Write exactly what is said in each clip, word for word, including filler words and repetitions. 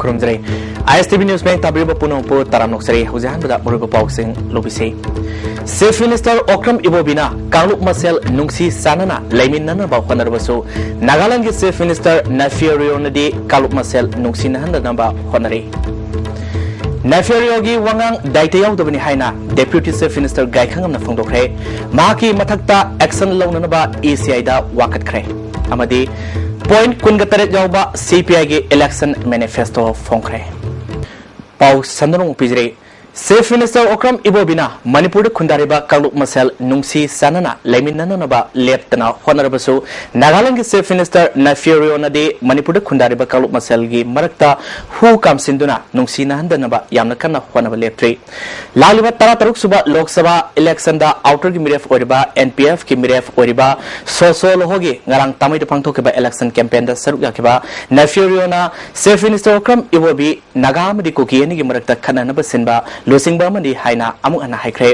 ꯈꯨꯔꯨꯝꯖꯔꯤ꯫ ꯑꯥꯏ ꯑꯦꯁ T V news ꯃꯌꯦꯛ ꯇꯥꯕꯤꯔꯤꯕ ꯄꯨꯝꯅꯃꯛꯄꯨ ꯇꯔꯥꯝ ꯅꯣꯛꯆꯔꯤ꯫ ꯍꯧꯖꯤꯛ ꯑꯍꯥꯟꯕꯗ ꯃꯔꯨꯑꯣꯏꯕ ꯄꯥꯎꯁꯤꯡ ꯂꯧꯕꯤꯁꯤ꯫ ꯆꯤꯐ ꯃꯤꯅꯤꯁꯇꯔ ꯑꯣꯀ꯭ꯔꯝ ꯏꯕꯣꯕꯤꯅ ꯀꯥꯡꯂꯨꯞ ꯃꯁꯦꯜ ꯅꯨꯡꯁꯤ ꯆꯥꯟꯅꯅ ꯂꯩꯃꯤꯟꯅꯅꯕ ꯍꯣꯠꯅꯔꯕꯁꯨ, ꯅꯥꯒꯥꯂꯦꯟꯗꯒꯤ ꯆꯤꯐ ꯃꯤꯅꯤꯁꯇꯔ ꯅꯥꯏꯐꯤꯌꯣ ꯔꯤꯑꯣꯅꯗꯤ ꯀꯥꯡꯂꯨꯞ ꯃꯁꯦꯜ ꯅꯨꯡꯁꯤꯅꯍꯟꯗꯅꯕ ꯍꯣꯠꯅꯔꯤ꯫ ꯅꯥꯏꯐꯤꯌꯣ ꯔꯤꯑꯣꯒꯤ ꯋꯥꯉꯥꯡ ꯗꯥꯏꯇ ꯌꯥꯎꯗꯕꯅꯤ ꯍꯥꯏꯅ ꯗꯦꯄ꯭ꯌꯨꯇꯤ ꯆꯤꯐ ꯃꯤꯅꯤꯁꯇꯔ ꯒꯥꯏꯈꯪꯉꯝꯅ ꯐꯣꯡꯗꯣꯛꯈ꯭ꯔꯦ꯫ ꯃꯍꯥꯛꯀꯤ ꯃꯊꯛꯇ ꯑꯦꯛꯁꯟ ꯂꯧꯅꯅꯕ ꯏ ꯁꯤ ꯑꯥꯏꯗ ꯋꯥꯀꯠꯈ꯭ꯔꯦ꯫ ꯑꯃꯗꯤ ꯄꯣꯏꯟꯠ ꯀꯨꯟꯒ ꯇꯔꯦꯠ ꯌꯥꯎꯕ ꯁꯤ ꯄꯤ ꯑꯥꯏꯒꯤ ꯏꯂꯦꯛꯁꯟ ꯃꯦꯅꯤꯐꯦꯁꯇꯣ ꯐꯣꯡꯈ꯭ꯔꯦ꯫ ꯄꯥꯎ ꯁꯟꯗꯣꯛꯅ ꯄꯤꯖꯔꯤ꯫ ꯆꯤꯐ ꯃꯤꯅꯤꯁꯇꯔ ꯑꯣꯀ꯭ꯔꯝ ꯏꯕꯣꯕꯤꯅ ꯃꯅꯤꯄꯨꯔꯗ ꯈꯨꯟꯗꯥꯔꯤꯕ ꯀꯥꯡꯂꯨꯞ ꯃꯁꯦꯜ ꯅꯨꯡꯁꯤ ꯆꯥꯟꯅꯅ ꯂꯩꯃꯤꯟꯅꯅꯕ ꯂꯦꯞꯇꯅ ꯍꯣꯠꯅꯔꯕꯁꯨ, ꯅꯥꯒꯥꯂꯦꯟꯗꯒꯤ ꯆꯤꯐ ꯃꯤꯅꯤꯁꯇꯔ ꯅꯥꯏꯐꯤꯌꯣ ꯔꯤꯑꯣꯅꯗꯤ ꯃꯅꯤꯄꯨꯔꯗ ꯈꯨꯟꯗꯥꯔꯤꯕ ꯀꯥꯡꯂꯨꯞ ꯃꯁꯦꯜꯒꯤ ꯃꯔꯛꯇ ꯍꯨ ꯀꯥꯝꯁꯤꯟꯗꯨꯅ ꯅꯨꯡꯁꯤꯅꯍꯟꯗꯅꯕ ꯌꯥꯝꯅ ꯀꯟꯅ ꯍꯣꯠꯅꯕ ꯂꯦꯞꯇ꯭ꯔꯤ꯫ ꯂꯥꯛꯂꯤꯕ ꯇꯔꯥꯇꯔꯨꯛ ꯁꯨꯕ ꯂꯣꯛ ꯁꯚꯥ ꯏꯂꯦꯛꯁꯟꯗ ꯑꯥꯎꯇꯔꯒꯤ ꯃꯤꯔꯦꯞ ꯑꯣꯏꯔꯤꯕ, ꯑꯦꯟ ꯄꯤ ꯑꯦꯐꯀꯤ ꯃꯤꯔꯦꯞ ꯑꯣꯏꯔꯤꯕ ꯁꯣꯁꯣ ꯂꯣꯍꯣꯒꯤ ꯉꯔꯥꯡ ꯇꯥꯃꯩꯗ ꯄꯥꯡꯊꯣꯛꯈꯤꯕ ꯏꯂꯦꯛꯁꯟ ꯀꯦꯝꯄꯦꯟꯗ ꯁꯔꯨꯛ ꯌꯥꯈꯤꯕ ꯅꯥꯏꯐꯤꯌꯣ ꯔꯤꯑꯣꯅ ꯆꯤꯐ ꯃꯤꯅꯤꯁꯇꯔ ꯑꯣꯀ꯭ꯔꯝ ꯏꯕꯣꯕꯤ ꯅꯥꯒꯥ ꯑꯃꯗꯤ ꯀꯨꯀꯤ ꯑꯅꯤꯒꯤ ꯃꯔꯛꯇ ꯈꯠꯅꯅꯕ ꯁꯤꯟꯕ ꯂꯨꯆꯤꯡꯕ ꯑꯃꯅꯤ ꯍꯥꯏꯅ ꯑꯃꯨꯛ ꯍꯟꯅ ꯍꯥꯏꯈ꯭ꯔꯦ꯫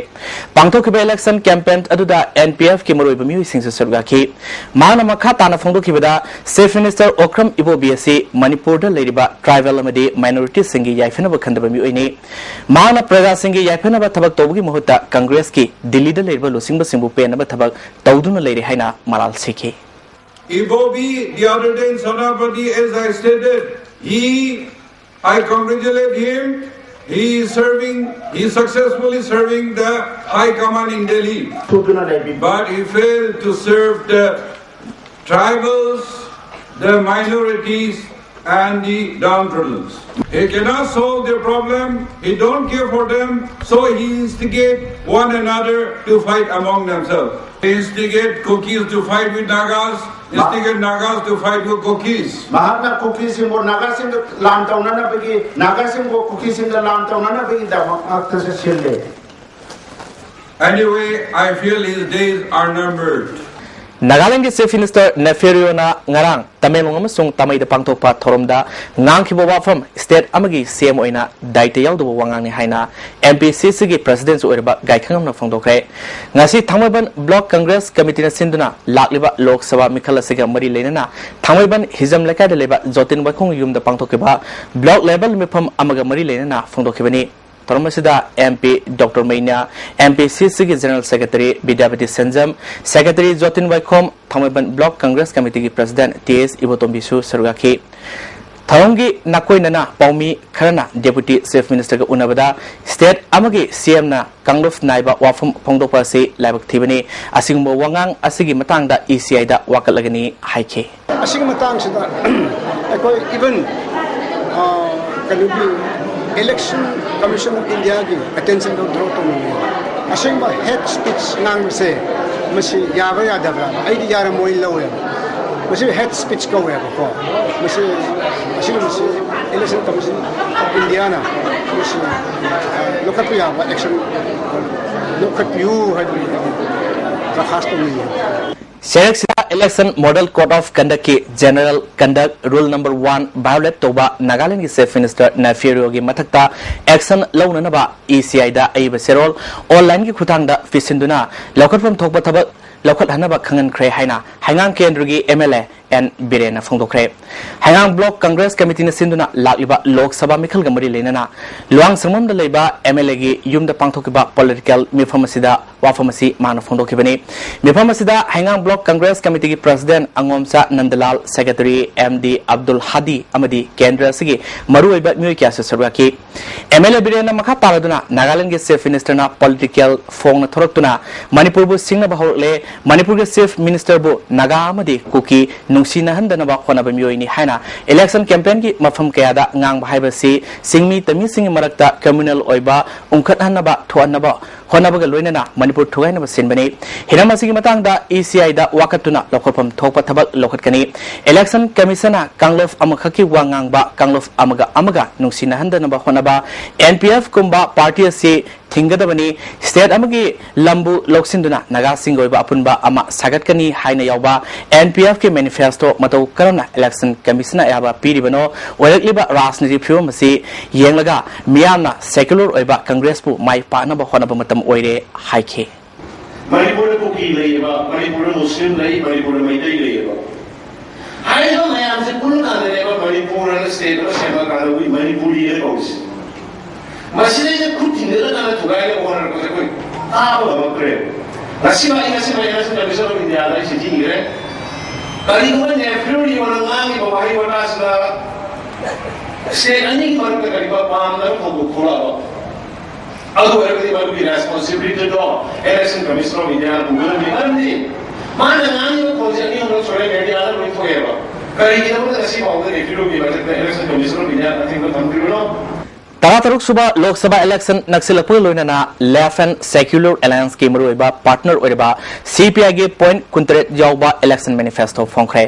ꯄꯥꯡꯊꯣꯛꯈꯤꯕ ꯏꯂꯦꯛꯁꯟ ꯀꯦꯝꯄꯦꯟ ꯑꯗꯨꯗ ꯑꯦꯟ ꯄꯤ ꯑꯦꯐꯀꯤ ꯃꯔꯨꯑꯣꯏꯕ ꯃꯤꯑꯣꯏꯁꯤꯡꯁꯨ ꯁꯔꯨꯛ ꯌꯥꯈꯤ꯫ ꯃꯍꯥꯛꯅ ꯃꯈꯥ ꯇꯥꯅ ꯐꯣꯡꯗꯣꯛꯈꯤꯕꯗ, ꯆꯤꯐ ꯃꯤꯅꯤꯁꯇꯔ ꯑꯣꯀ꯭ꯔꯝ ꯏꯕꯣꯕꯤ ꯑꯁꯤ ꯃꯅꯤꯄꯨꯔꯗ ꯂꯩꯔꯤꯕ ꯇ꯭ꯔꯥꯏꯕꯦꯜ ꯑꯃꯗꯤ ꯃꯥꯏꯅꯣꯔꯤꯇꯤꯁꯤꯡꯒꯤ ꯌꯥꯏꯐꯅꯕ ꯈꯟꯗꯕ ꯃꯤꯑꯣꯏꯅꯤ꯫ ꯃꯍꯥꯛꯅ ꯄ꯭ꯔꯖꯥꯁꯤꯡꯒꯤ ꯌꯥꯏꯐꯅꯕ ꯊꯕꯛ ꯇꯧꯕꯒꯤ ꯃꯍꯨꯠꯇ ꯀꯪꯒ꯭ꯔꯦꯁꯀꯤ ꯗꯤꯜꯂꯤꯗ ꯂꯩꯔꯤꯕ ꯂꯨꯆꯤꯡꯕꯁꯤꯡꯕꯨ ꯄꯦꯟꯅꯕ ꯊꯕꯛ ꯇꯧꯗꯨꯅ ꯂꯩꯔꯦ ꯍꯥꯏꯅ ꯃꯔꯥꯜ ꯁꯤꯈꯤ꯫ Ibobi, the other day in Senapati, as I stated, he, I congratulate him. He is serving, he is successfully serving the High Command in Delhi. ꯊꯨꯗꯨꯅ ꯂꯩꯕꯤ꯫ But he failed to serve the tribals, the minorities, and the downtrodden. He cannot solve their problem. He don't care for them. So he instigate one another to fight among themselves. He instigate Kukis to fight with Nagas. Instigate Nagas to fight with Kukis. ꯃꯍꯥꯛꯅ ꯀꯨꯀꯤꯁꯤꯡꯕꯨ ꯅꯥꯒꯥꯁꯤꯡꯒ ꯂꯥꯟ ꯇꯧꯅꯅꯕꯒꯤ, ꯅꯥꯒꯥꯁꯤꯡꯕꯨ ꯀꯨꯀꯤꯁꯤꯡꯒ ꯂꯥꯟ ꯇꯧꯅꯅꯕꯒꯤꯗꯃꯛ ꯉꯥꯛꯇꯁꯨ ꯁꯤꯜꯂꯤ꯫ Anyway, I feel his days are numbered. ꯅꯥꯒꯥꯂꯦꯟꯒꯤ Chief Minister Neiphiu Rioꯅ ꯉꯔꯥꯡ ꯇꯃꯦꯡꯂꯣꯡ ꯑꯃꯁꯨꯡ ꯇꯥꯃꯩꯗ ꯄꯥꯡꯊꯣꯛꯄ ꯊꯧꯔꯝꯗ ꯉꯥꯡꯈꯤꯕ ꯋꯥꯐꯝ state ꯑꯃꯒꯤ C M ꯑꯣꯏꯅ ꯗꯥꯏꯇ ꯌꯥꯎꯗꯕ ꯋꯥꯉꯥꯡꯅꯤ ꯍꯥꯏꯅ M P C Cꯒꯤ Presidentꯁꯨ ꯑꯣꯏꯔꯕ ꯒꯥꯏꯈꯪꯉꯝꯅ ꯐꯣꯡꯗꯣꯛꯈ꯭ꯔꯦ꯫ ꯉꯁꯤ ꯊꯥꯡꯃꯩꯕꯟ Block Congress Committeeꯅ ꯁꯤꯟꯗꯨꯅ ꯂꯥꯛꯂꯤꯕ ꯂꯣꯛ ꯁꯚꯥ ꯃꯤꯈꯜ ꯑꯁꯤꯒ ꯃꯔꯤ ꯂꯩꯅꯅ ꯊꯥꯡꯃꯩꯕꯟ ꯍꯤꯖꯝ ꯂꯩꯀꯥꯏꯗ ꯂꯩꯕ ꯖꯣꯇꯤꯟ ꯋꯥꯏꯈꯣꯡ ꯌꯨꯝꯗ ꯄꯥꯡꯊꯣꯛꯈꯤꯕ block level ꯃꯤꯐꯝ ꯑꯃꯒ ꯃꯔꯤ ꯂꯩꯅꯅ ꯐꯣꯡꯗꯣꯛꯈꯤꯕꯅꯤ꯫ ꯊꯧꯔꯝ ꯑꯁꯤꯗ M P Doctor ꯃꯩꯅ꯭ꯌꯥ, M P C Cꯒꯤ General Secretary Bidyapati ꯁꯦꯟꯖꯝ, Secretary ꯖꯣꯇꯤꯟ ꯋꯥꯏꯈꯣꯝ, ꯊꯥꯡꯃꯩꯕꯟ Block Congress Committeeꯒꯤ President T S ꯏꯕꯣꯇꯣꯝꯕꯤꯁꯨ ꯁꯔꯨꯛ ꯌꯥꯈꯤ꯫ ꯊꯧꯔꯝꯒꯤ ꯅꯥꯀꯣꯏꯅꯅ ꯄꯥꯎꯃꯤ ꯈꯔꯅ Deputy Chief Ministerꯒ ꯎꯅꯕꯗ state ꯑꯃꯒꯤ C Mꯅ ꯀꯥꯡꯂꯨꯞ ꯅꯥꯏꯕ ꯋꯥꯐꯝ ꯐꯣꯡꯗꯣꯛꯄ ꯑꯁꯤ ꯂꯥꯏꯕꯛ ꯊꯤꯕꯅꯤ꯫ ꯑꯁꯤꯒꯨꯝꯕ ꯋꯥꯉꯥꯡ ꯑꯁꯤꯒꯤ ꯃꯇꯥꯡꯗ E C Iꯗ ꯋꯥꯀꯠꯂꯒꯅꯤ ꯍꯥꯏꯈꯤ꯫ ꯑꯁꯤꯒꯤ ꯃꯇꯥꯡꯁꯤꯗ ꯑꯩꯈꯣꯏ even, ꯑ, ꯀꯩꯅꯣꯒꯤ Election Commission of Indiaꯒꯤ attentionꯗ draw ꯇꯧꯅꯤꯡꯉꯤ꯫ ꯑꯁꯦꯡꯕ hate speech ꯉꯥꯡꯕꯁꯦ ꯃꯁꯤ ꯌꯥꯕ꯭ꯔꯥ ꯌꯥꯗꯕ꯭ꯔꯥ? ꯑꯩꯗꯤ ꯌꯥꯔꯝꯃꯣꯏ ꯂꯧꯋꯦꯕ꯫ ꯃꯁꯤ hate speech ꯀꯧꯋꯦꯕꯀꯣ꯫ ꯃꯁꯤ, ꯑꯁꯤꯒꯨꯝꯕꯁꯤ Election Commission of Indiaꯅ ꯃꯁꯤ, ꯑ, ꯂꯧꯈꯠꯄ ꯌꯥꯕ action ꯂꯧꯈꯠꯄꯤꯌꯨ ꯍꯥꯏꯗꯨꯅ ꯑꯩ ꯗꯔꯈꯥꯁ ꯇꯧꯅꯤꯡꯉꯤ꯫ ꯁꯦꯔꯦꯛꯁꯤꯗ Election Model Code of Conductꯀꯤ General Conduct Rule number one violate ꯇꯧꯕ ꯅꯥꯒꯥꯂꯦꯟꯒꯤ Chief Minister Neiphiu Rioꯒꯤ ꯃꯊꯛꯇ action ꯂꯧꯅꯅꯕ E C Iꯗ ꯑꯏꯕ ꯆꯦꯔꯣꯜ onlineꯒꯤ ꯈꯨꯠꯊꯥꯡꯗ ꯄꯤꯁꯤꯟꯗꯨꯅ ꯂꯧꯈꯠꯐꯝ ꯊꯣꯛꯄ ꯊꯕꯛ ꯂꯧꯈꯠꯍꯟꯅꯕ ꯈꯪꯍꯟꯈ꯭ꯔꯦ ꯍꯥꯏꯅ ꯍꯩꯉꯥꯡ ꯀꯦꯟꯗ꯭ꯔꯒꯤ M L A N ꯕꯤꯔꯦꯟꯅ ꯐꯣꯡꯗꯣꯛꯈ꯭ꯔꯦ꯫ ꯍꯩꯉꯥꯡ Block Congress Committeeꯅ ꯁꯤꯟꯗꯨꯅ ꯂꯥꯛꯂꯤꯕ ꯂꯣꯛ ꯁꯚꯥ ꯃꯤꯈꯜꯒ ꯃꯔꯤ ꯂꯩꯅꯅ ꯂꯨꯋꯥꯡꯁꯪꯕꯝꯗ ꯂꯩꯕ M L Aꯒꯤ ꯌꯨꯝꯗ ꯄꯥꯡꯊꯣꯛꯈꯤꯕ political ꯃꯤꯐꯝ ꯑꯁꯤꯗ ꯋꯥꯐꯝ ꯑꯁꯤ ꯃꯥꯅ ꯐꯣꯡꯗꯣꯛꯈꯤꯕꯅꯤ꯫ ꯃꯤꯐꯝ ꯑꯁꯤꯗ ꯍꯩꯉꯥꯡ Block Congress Committeeꯒꯤ President ꯑꯉꯣꯝꯆꯥ ꯅꯟꯗꯂꯥꯜ, Secretary M D Abdul ꯍꯥꯗꯤ ꯑꯃꯗꯤ ꯀꯦꯟꯗ꯭ꯔ ꯑꯁꯤꯒꯤ ꯃꯔꯨꯑꯣꯏꯕ ꯃꯤꯑꯣꯏ ꯀꯌꯥꯁꯨ ꯁꯔꯨꯛ ꯌꯥꯈꯤ꯫ M L A ꯕꯤꯔꯦꯟꯅ ꯃꯈꯥ ꯇꯥꯔꯗꯨꯅ ꯅꯥꯒꯥꯂꯦꯟꯒꯤ Chief Ministerꯅ political ꯐꯣꯡꯅ ꯊꯣꯔꯛꯇꯨꯅ ꯃꯅꯤꯄꯨꯔꯕꯨ ꯁꯤꯡꯅꯕ ꯍꯧꯔꯛꯂꯦ, ꯃꯅꯤꯄꯨꯔꯒꯤ Chief Ministerꯕꯨ ꯅꯥꯒꯥ ꯑꯃꯗꯤ ꯀꯨꯀꯤ ꯅꯨꯡꯁꯤꯅꯍꯟꯗꯅꯕ ꯍꯣꯠꯅꯕ ꯃꯤꯑꯣꯏꯅꯤ ꯍꯥꯏꯅ election campaignꯒꯤ ꯃꯐꯝ ꯀꯌꯥꯗ ꯉꯥꯡꯕ ꯍꯥꯏꯕꯁꯤ ꯆꯤꯡꯃꯤ ꯇꯝꯃꯤꯁꯤꯡꯒꯤ ꯃꯔꯛꯇ communal ꯑꯣꯏꯕ ꯎꯪꯈꯠꯍꯟꯅꯕ ꯊꯣꯛꯍꯟꯅꯕ ꯍꯣꯠꯅꯕꯒ ꯂꯣꯏꯅꯅ ꯃꯅꯤꯄꯨꯔ ꯊꯨꯒꯥꯏꯅꯕ ꯁꯤꯟꯕꯅꯤ꯫ ꯍꯤꯔꯝ ꯑꯁꯤꯒꯤ ꯃꯇꯥꯡꯗ E C Iꯗ ꯋꯥꯀꯠꯇꯨꯅ ꯂꯧꯈꯠꯐꯝ ꯊꯣꯛꯄ ꯊꯕꯛ ꯂꯧꯈꯠꯀꯅꯤ꯫ Election Commissionꯅ ꯀꯥꯡꯂꯨꯞ ꯑꯃꯈꯛꯀꯤ ꯋꯥ ꯉꯥꯡꯕ, ꯀꯥꯡꯂꯨꯞ ꯑꯃꯒ ꯑꯃꯒ ꯅꯨꯡꯁꯤꯅꯍꯟꯗꯅꯕ ꯍꯣꯠꯅꯕ, N P Fꯀꯨꯝꯕ party ꯑꯁꯤ ꯊꯤꯡꯒꯗꯕꯅꯤ꯫ ꯁ꯭ꯇꯦꯠ ꯑꯃꯒꯤ ꯂꯝꯕꯨ ꯂꯧꯁꯤꯟꯗꯨꯅ ꯅꯥꯒꯥꯁꯤꯡꯒꯤ ꯑꯣꯏꯕ ꯑꯄꯨꯟꯕ ꯑꯃ ꯁꯥꯒꯠꯀꯅꯤ ꯍꯥꯏꯅ ꯌꯥꯎꯕ ꯑꯦꯟ ꯄꯤ ꯑꯦꯐꯀꯤ ꯃꯦꯅꯤꯐꯦꯁꯇꯣ ꯃꯇꯧ ꯀꯔꯝꯅ ꯏꯂꯦꯛꯁꯟ ꯀꯃꯤꯁꯟꯅ ꯑꯌꯥꯕ ꯄꯤꯔꯤꯕꯅꯣ? ꯑꯣꯏꯔꯛꯂꯤꯕ ꯔꯥꯖꯅꯤꯇꯤ ꯐꯤꯕꯝ ꯑꯁꯤ ꯌꯦꯡꯂꯒ ꯃꯤꯌꯥꯝꯅ ꯁꯦꯀ꯭ꯌꯨꯂꯔ ꯑꯣꯏꯕ ꯀꯪꯒ꯭ꯔꯦꯁꯄꯨ ꯃꯥꯏ ꯄꯥꯛꯅꯕ ꯍꯣꯠꯅꯕ ꯃꯇꯝ ꯑꯣꯏꯔꯦ ꯍꯥꯏꯈꯤ꯫ ꯃꯅꯤꯄꯨꯔꯗ ꯀꯨꯀꯤ ꯂꯩꯌꯦꯕ, ꯃꯅꯤꯄꯨꯔꯗ ꯃꯨꯁꯂꯤꯝ ꯂꯩ, ꯃꯅꯤꯄꯨꯔꯗ ꯃꯩꯇꯩ ꯂꯩꯌꯦꯕ꯫ ꯍꯥꯏꯔꯤꯕ ꯃꯌꯥꯝꯁꯦ ꯄꯨꯜꯂꯀꯥꯟꯗꯅꯦꯕ ꯃꯅꯤꯄꯨꯔ ꯍꯥꯏꯅ ꯁ꯭ꯇꯦꯠ ꯑꯃ ꯁꯦꯝꯃꯀꯥꯟꯗ ꯋꯤ ꯃꯅꯤꯄꯨꯔꯤꯅ ꯀꯧꯔꯤꯁꯦ꯫ ꯃꯁꯤꯗꯩꯗ ꯈꯨꯠ ꯊꯤꯡꯖꯤꯜꯂꯀꯥꯟꯗ ꯊꯨꯒꯥꯏꯅꯕ ꯍꯣꯠꯅꯔꯛꯄꯁꯦ ꯑꯩꯈꯣꯏ ꯇꯥꯕ ꯉꯝꯃꯛꯇ꯭ꯔꯦ꯫ ꯉꯁꯤ ꯂꯥꯛꯏ, ꯉꯁꯤ ꯂꯥꯛꯏ, ꯉꯁꯤ ꯀꯃꯤꯁꯟ ꯑꯣꯐ ꯏꯟꯗꯤꯌꯥꯗ ꯑꯩ ꯆꯤꯊꯤ ꯏꯈ꯭ꯔꯦ꯫ ꯀꯔꯤꯒꯨꯝꯕ ꯅꯦꯐ꯭ꯌꯨ ꯌꯣꯟꯅ ꯉꯥꯡꯉꯤꯕ ꯋꯥꯍꯩ ꯋꯥꯇꯥꯁꯤꯅ ꯁ꯭ꯇꯦꯠ ꯑꯅꯤꯒꯤ ꯃꯔꯛꯇ ꯀꯔꯤꯒꯨꯝꯕ ꯄꯥꯝꯗꯕ ꯊꯧꯗꯣꯛ ꯊꯣꯛꯂꯛꯑꯕ, ꯑꯗꯨ ꯑꯣꯏꯔꯒꯗꯤ ꯃꯗꯨꯒꯤ ꯔꯦꯁꯄꯣꯟꯁꯤꯕꯤꯂꯤꯇꯤꯗꯣ ꯏꯂꯦꯛꯁꯟ ꯀꯃꯤꯁꯟ ꯑꯣꯐ ꯏꯟꯗꯤꯌꯥꯅ ꯄꯨꯒꯗꯕꯅꯤ꯫ ꯃꯔꯝꯗꯤ ꯃꯥꯅ ꯉꯥꯡꯉꯤꯕ ꯈꯣꯟꯁꯦ ꯑꯅꯤ ꯑꯍꯨꯝꯂꯛ ꯁꯣꯁꯤꯌꯦꯜ ꯃꯦꯗꯤꯌꯥꯗ ꯂꯣꯏ ꯊꯣꯛꯑꯦꯕ꯫ ꯀꯔꯤꯒꯤꯗꯃꯛꯇ ꯉꯁꯤ ꯐꯥꯎꯕꯗ ꯅꯦꯐ꯭ꯌꯨꯒꯤ ꯃꯊꯛꯇ ꯏꯂꯦꯛꯁꯟ ꯀꯃꯤꯁꯟ ꯑꯣꯐ ꯏꯟꯗꯤꯌꯥꯅ ꯑꯊꯤꯡꯕ ꯊꯝꯗ꯭ꯔꯤꯕꯅꯣ? ꯇꯔꯥꯇꯔꯨꯛ ꯁꯨꯕ ꯂꯣꯛ ꯁꯚꯥ ꯏꯂꯦꯛꯁꯟ ꯅꯛꯁꯤꯜꯂꯛꯄꯒ ꯂꯣꯏꯅꯅ ꯂꯦꯐ ꯑꯦꯟ ꯁꯦꯀ꯭ꯌꯨꯂꯔ ꯑꯦꯂꯥꯌꯟꯁꯀꯤ ꯃꯔꯨꯑꯣꯏꯕ ꯄꯥꯔꯠꯅꯔ ꯑꯣꯏꯔꯕ ꯁꯤ ꯄꯤ ꯑꯥꯏꯒꯤ ꯄꯣꯏꯟꯠ ꯀꯨꯟꯇꯔꯦꯠ ꯌꯥꯎꯕ ꯏꯂꯦꯛꯁꯟ ꯃꯦꯅꯤꯐꯦꯁꯇꯣ ꯐꯣꯡꯈ꯭ꯔꯦ꯫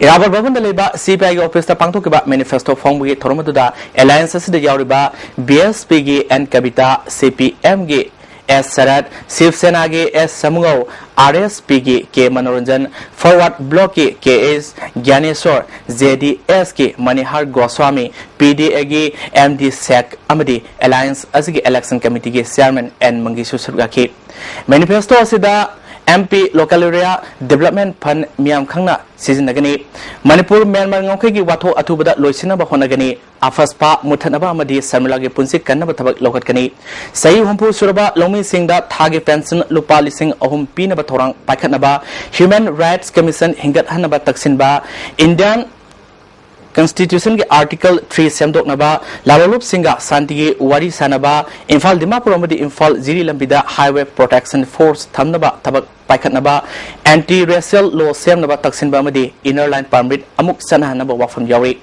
ꯏꯔꯥꯕꯣꯠ ꯚꯕꯟꯗ ꯂꯩꯕ ꯁꯤ ꯄꯤ ꯑꯥꯏꯒꯤ ꯑꯣꯐꯤꯁꯇ ꯄꯥꯡꯊꯣꯛꯈꯤꯕ ꯃꯦꯅꯤꯐꯦꯁꯇꯣ ꯐꯣꯡꯕꯒꯤ ꯊꯧꯔꯝ ꯑꯗꯨꯗ ꯑꯦꯂꯥꯌꯟꯁ ꯑꯁꯤꯗ ꯌꯥꯎꯔꯤꯕ ꯕꯤ ꯑꯦꯁ ꯄꯤꯒꯤ ꯑꯦꯟ ꯀꯕꯤꯇꯥ, ꯁꯤ ꯄꯤ ꯑꯦꯝꯒꯤ ꯑꯦꯁ ꯁꯔꯠ, ꯁꯤꯕ ꯁꯦꯅꯥꯒꯤ ꯑꯦꯁ ꯁꯃꯨꯉꯧ, ꯑꯥꯔ ꯑꯦꯁ ꯄꯤꯒꯤ ꯀꯦ ꯃꯅꯣꯔꯟꯖꯟ, ꯐꯣꯔꯋꯥꯔꯗ ꯕ꯭ꯂꯣꯛꯀꯤ ꯀꯦ ꯑꯦꯁ ꯒ꯭ꯌꯥꯅꯦꯁꯣꯔ, ꯖꯦ ꯗꯤ ꯑꯦꯁꯀꯤ ꯃꯅꯤꯍꯥꯔ ꯒꯣꯁ꯭ꯋꯥꯃꯤ, ꯄꯤ ꯗꯤ ꯑꯦꯒꯤ ꯑꯦꯝ ꯗꯤ ꯁꯦꯛ ꯑꯃꯗꯤ ꯑꯦꯂꯥꯌꯟꯁ ꯑꯁꯤꯒꯤ ꯏꯂꯦꯛꯁꯟ ꯀꯃꯤꯇꯤꯒꯤ ꯆꯤꯌꯥꯔꯃꯦꯟ ꯑꯦꯟ ꯃꯪꯒꯤꯁꯨ ꯁꯔꯨꯛ ꯌꯥꯈꯤ꯫ ꯃꯦꯅꯤꯐꯦꯁꯇꯣ ꯑꯁꯤꯗ M P local area development fund ꯃꯤꯌꯥꯝ ꯈꯪꯅ ꯁꯤꯖꯤꯟꯅꯒꯅꯤ꯫ ꯃꯅꯤꯄꯨꯔ ꯃ꯭ꯌꯥꯟꯃꯥꯔ ꯉꯝꯈꯩꯒꯤ ꯋꯥꯊꯣꯛ ꯑꯊꯨꯕꯗ ꯂꯣꯏꯁꯤꯟꯅꯕ ꯍꯣꯠꯅꯒꯅꯤ꯫ ꯑꯐꯁꯄꯥ ꯃꯨꯠꯊꯠꯅꯕ ꯑꯃꯗꯤ ꯁꯔꯃꯤꯂꯥꯒꯤ ꯄꯨꯟꯁꯤ ꯀꯟꯅꯕ ꯊꯕꯛ ꯂꯧꯈꯠꯀꯅꯤ꯫ ꯆꯍꯤ ꯍꯨꯝꯐꯨ ꯁꯨꯔꯕ ꯂꯧꯃꯤꯁꯤꯡꯗ ꯊꯥꯒꯤ ꯄꯦꯟꯁꯟ ꯂꯨꯄꯥ ꯂꯤꯁꯤꯡ ꯑꯍꯨꯝ ꯄꯤꯅꯕ ꯊꯧꯔꯥꯡ ꯄꯥꯏꯈꯠꯅꯕ, ꯍ꯭ꯌꯨꯃꯦꯟ ꯔꯥꯏꯠꯁ ꯀꯃꯤꯁꯟ ꯍꯤꯡꯒꯠꯍꯟꯅꯕ ꯇꯛꯁꯤꯟꯕ, ꯏꯟꯗꯤꯌꯥꯟ ꯀꯟꯁꯇꯤꯇ꯭ꯌꯨꯁꯟꯒꯤ ꯑꯥꯔꯇꯤꯀꯜ ꯊ꯭ꯔꯤ ꯁꯦꯝꯗꯣꯛꯅꯕ, ꯂꯥꯂꯣꯡꯂꯨꯞꯁꯤꯡꯒ ꯁꯥꯟꯇꯤꯒꯤ ꯋꯥꯔꯤ ꯁꯥꯅꯕ, ꯏꯝꯐꯥꯜ, ꯗꯤꯃꯥꯄꯨꯔ ꯑꯃꯗꯤ ꯏꯝꯐꯥꯜ ꯖꯤꯔꯤ ꯂꯝꯕꯤꯗ ꯍꯥꯏꯋꯦ ꯄ꯭ꯔꯣꯇꯦꯛꯁꯟ ꯐꯣꯔꯁ ꯊꯝꯅꯕ ꯊꯕꯛ ꯄꯥꯏꯈꯠꯅꯕ, ꯑꯦꯟꯇꯤ ꯔꯦꯁꯤꯌꯦꯜ ꯂꯣ ꯁꯦꯝꯅꯕ ꯇꯛꯁꯤꯟꯕ ꯑꯃꯗꯤ ꯏꯅꯔ ꯂꯥꯏꯟ ꯄꯥꯔꯃꯤꯠ ꯑꯃꯨꯛ ꯆꯠꯅꯍꯟꯅꯕ ꯋꯥꯐꯝ ꯌꯥꯎꯔꯤ꯫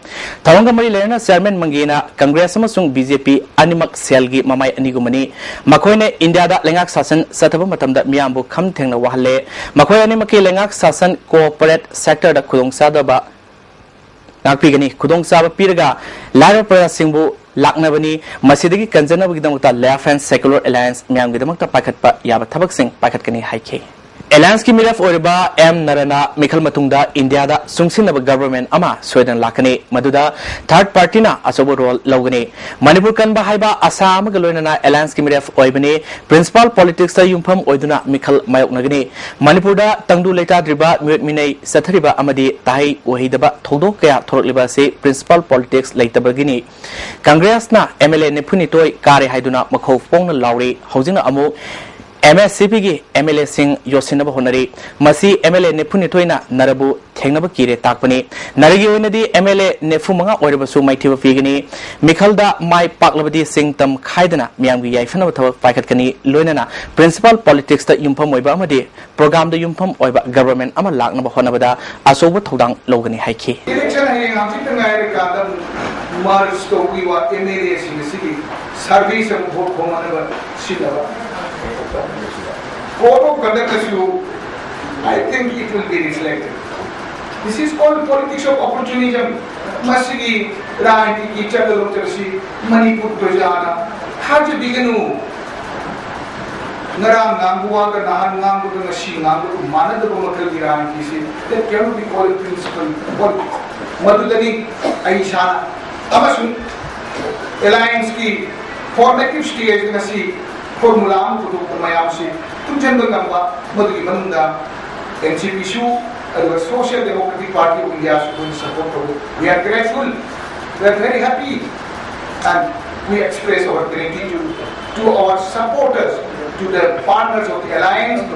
ꯊꯧꯔꯝꯒ ꯃꯔꯤ ꯂꯩꯅꯅ ꯆꯤꯌꯥꯔꯃꯦꯟ ꯃꯪꯒꯤꯅ ꯀꯪꯒ꯭ꯔꯦꯁ ꯑꯃꯁꯨꯡ ꯕꯤ ꯖꯦ ꯄꯤ ꯑꯅꯤꯃꯛ ꯁꯦꯜꯒꯤ ꯃꯃꯥꯏ ꯑꯅꯤꯒꯨꯝꯕꯅꯤ꯫ ꯃꯈꯣꯏꯅ ꯏꯟꯗꯤꯌꯥꯗ ꯂꯩꯉꯥꯛ ꯁꯥꯁꯟ ꯆꯠꯊꯕ ꯃꯇꯝꯗ ꯃꯤꯌꯥꯝꯕꯨ ꯈꯝ ꯊꯦꯡꯅ ꯋꯥꯍꯜꯂꯦ꯫ ꯃꯈꯣꯏ ꯑꯅꯤꯃꯛꯀꯤ ꯂꯩꯉꯥꯛ ꯁꯥꯁꯟ ꯀꯣꯑꯣꯄꯔꯦꯠ ꯁꯦꯛꯇꯔꯗ ꯈꯨꯗꯣꯡꯆꯥꯗꯕ ꯉꯥꯛꯄꯤꯒꯅꯤ꯫ ꯈꯨꯗꯣꯡꯆꯥꯕ ꯄꯤꯔꯒ ꯂꯥꯏꯔꯕ ꯄ꯭ꯔꯖꯥꯁꯤꯡꯕꯨ ꯂꯥꯛꯅꯕꯅꯤ꯫ ꯃꯁꯤꯗꯒꯤ ꯀꯟꯖꯅꯕꯒꯤꯗꯃꯛꯇ Left and Secular Alliance ꯃꯤꯌꯥꯝꯒꯤꯗꯃꯛꯇ ꯄꯥꯏꯈꯠꯄ ꯌꯥꯕ ꯊꯕꯛꯁꯤꯡ ꯄꯥꯏꯈꯠꯀꯅꯤ ꯍꯥꯏꯈꯤ꯫ Allianceꯀꯤ ꯃꯤꯔꯦꯞ ꯑꯣꯏꯔꯤꯕ ꯑꯦꯝ ꯅꯔꯅ ꯃꯤꯈꯜ ꯃꯇꯨꯡꯗ ꯏꯟꯗꯤꯌꯥꯗ ꯆꯨꯡꯁꯤꯟꯅꯕ government ꯑꯃ ꯁꯣꯏꯗꯅ ꯂꯥꯛꯀꯅꯤ, ꯃꯗꯨꯗ third partyꯅ ꯑꯆꯧꯕ role ꯂꯧꯒꯅꯤ꯫ ꯃꯅꯤꯄꯨꯔ ꯀꯟꯕ ꯍꯥꯏꯕ ꯑꯁꯥ ꯑꯃꯒ ꯂꯣꯏꯅꯅ Allianceꯀꯤ ꯃꯤꯔꯦꯞ ꯑꯣꯏꯕꯅꯤ꯫ Principle politicsꯇ ꯌꯨꯝꯐꯝ ꯑꯣꯏꯗꯨꯅ ꯃꯤꯈꯜ ꯃꯥꯌꯣꯛꯅꯒꯅꯤ꯫ ꯃꯅꯤꯄꯨꯔꯗ ꯇꯪꯗꯨ ꯂꯩꯇꯥꯗ꯭ꯔꯤꯕ, ꯃꯤꯑꯣꯠ ꯃꯤꯅꯩ ꯆꯠꯊꯔꯤꯕ ꯑꯃꯗꯤ ꯇꯥꯍꯩ ꯎꯍꯩꯗꯕ ꯊꯧꯗꯣꯛ ꯀꯌꯥ ꯊꯣꯔꯛꯂꯤꯕ ꯑꯁꯤ principle politics ꯂꯩꯇꯕꯒꯤꯅꯤ꯫ ꯀꯪꯒ꯭ꯔꯦꯁꯅ MLA ꯅꯤꯐꯨꯅꯤꯊꯣꯏ ꯀꯥꯔꯦ ꯍꯥꯏꯗꯨꯅ ꯃꯈꯧ ꯐꯣꯡꯅ ꯂꯥꯎꯔꯤ꯫ ꯍꯧꯖꯤꯛꯅ ꯑꯃꯨꯛ MSCPꯒꯤ MLAꯁꯤꯡ ꯌꯣꯠꯁꯤꯟꯅꯕ ꯍꯣꯠꯅꯔꯤ꯫ ꯃꯁꯤ MLA ꯅꯤꯐꯨꯅꯤꯊꯣꯏꯅ ꯅꯔꯕꯨ ꯊꯦꯡꯅꯕ ꯀꯤꯔꯦ ꯇꯥꯛꯄꯅꯤ꯫ ꯅꯔꯒꯤ ꯑꯣꯏꯅꯗꯤ MLA ꯅꯤꯐꯨ ꯃꯉꯥ ꯑꯣꯏꯔꯕꯁꯨ ꯃꯥꯏꯊꯤꯕ ꯄꯤꯒꯅꯤ꯫ ꯃꯤꯈꯜꯗ ꯃꯥꯏ ꯄꯥꯛꯂꯕꯗꯤ ꯆꯤꯡ ꯇꯝ ꯈꯥꯏꯗꯅ ꯃꯤꯌꯥꯝꯒꯤ ꯌꯥꯏꯐꯅꯕ ꯊꯕꯛ ꯄꯥꯏꯈꯠꯀꯅꯤ꯫ ꯂꯣꯏꯅꯅ principle politicsꯇ ꯌꯨꯝꯐꯝ ꯑꯣꯏꯕ ꯑꯃꯗꯤ programꯗ ꯌꯨꯝꯐꯝ ꯑꯣꯏꯕ government ꯑꯃ ꯂꯥꯛꯅꯕ ꯍꯣꯠꯅꯕꯗ ꯑꯆꯧꯕ ꯊꯧꯗꯥꯡ ꯂꯧꯒꯅꯤ ꯍꯥꯏꯈꯤ꯫ Election ꯍꯌꯦꯡ ꯍꯪꯆꯤꯠꯇ ꯉꯥꯏꯔꯀꯥꯟꯗ merge ꯇꯧꯕꯤꯕ MLAꯁꯤꯡ ꯑꯁꯤꯒꯤ service ꯑꯃ vote ꯈꯣꯝꯅꯅꯕ ꯁꯤꯟꯅꯕ꯫ Code of conductꯇꯁꯨ I think it will be reflected. This is called politics of opportunism. ꯃꯁꯤꯒꯤ ꯔꯥꯖꯅꯤꯇꯤꯒꯤ ꯆꯠꯅꯔꯣꯟ ꯑꯁꯤ ꯃꯅꯤꯄꯨꯔ ꯄ꯭ꯔꯖꯥꯅ ꯊꯥꯖꯕꯤꯒꯅꯨ꯫ ꯉꯔꯥꯡ ꯉꯥꯡꯕ ꯋꯥꯒ ꯅꯍꯥꯟ ꯉꯥꯡꯕꯒ ꯉꯁꯤ ꯉꯥꯡꯕꯒ ꯃꯥꯟꯅꯗꯕ ꯃꯈꯜꯒꯤ ꯔꯥꯖꯅꯤꯇꯤꯁꯤ, that cannot be called principle politics. ꯃꯗꯨꯗꯅꯤ ꯑꯩ ꯏꯁꯥꯅ ꯑꯃꯁꯨꯡ Allianceꯀꯤ formative stage ꯉꯁꯤ formula ꯑꯃ ꯄꯨꯊꯣꯛꯄ ꯃꯌꯥꯝꯁꯤ ꯄꯨꯟꯁꯤꯟꯕ ꯉꯝꯕ, ꯃꯗꯨꯒꯤ ꯃꯅꯨꯡꯗ NCPꯁꯨ, ꯑꯗꯨꯒ Social Democratic Party of Indiaꯁꯨ ꯑꯩꯈꯣꯏꯅ support ꯇꯧꯏ꯫ We are grateful, we are very happy, and we express our gratitude to our supporters, to the partners of the alliance,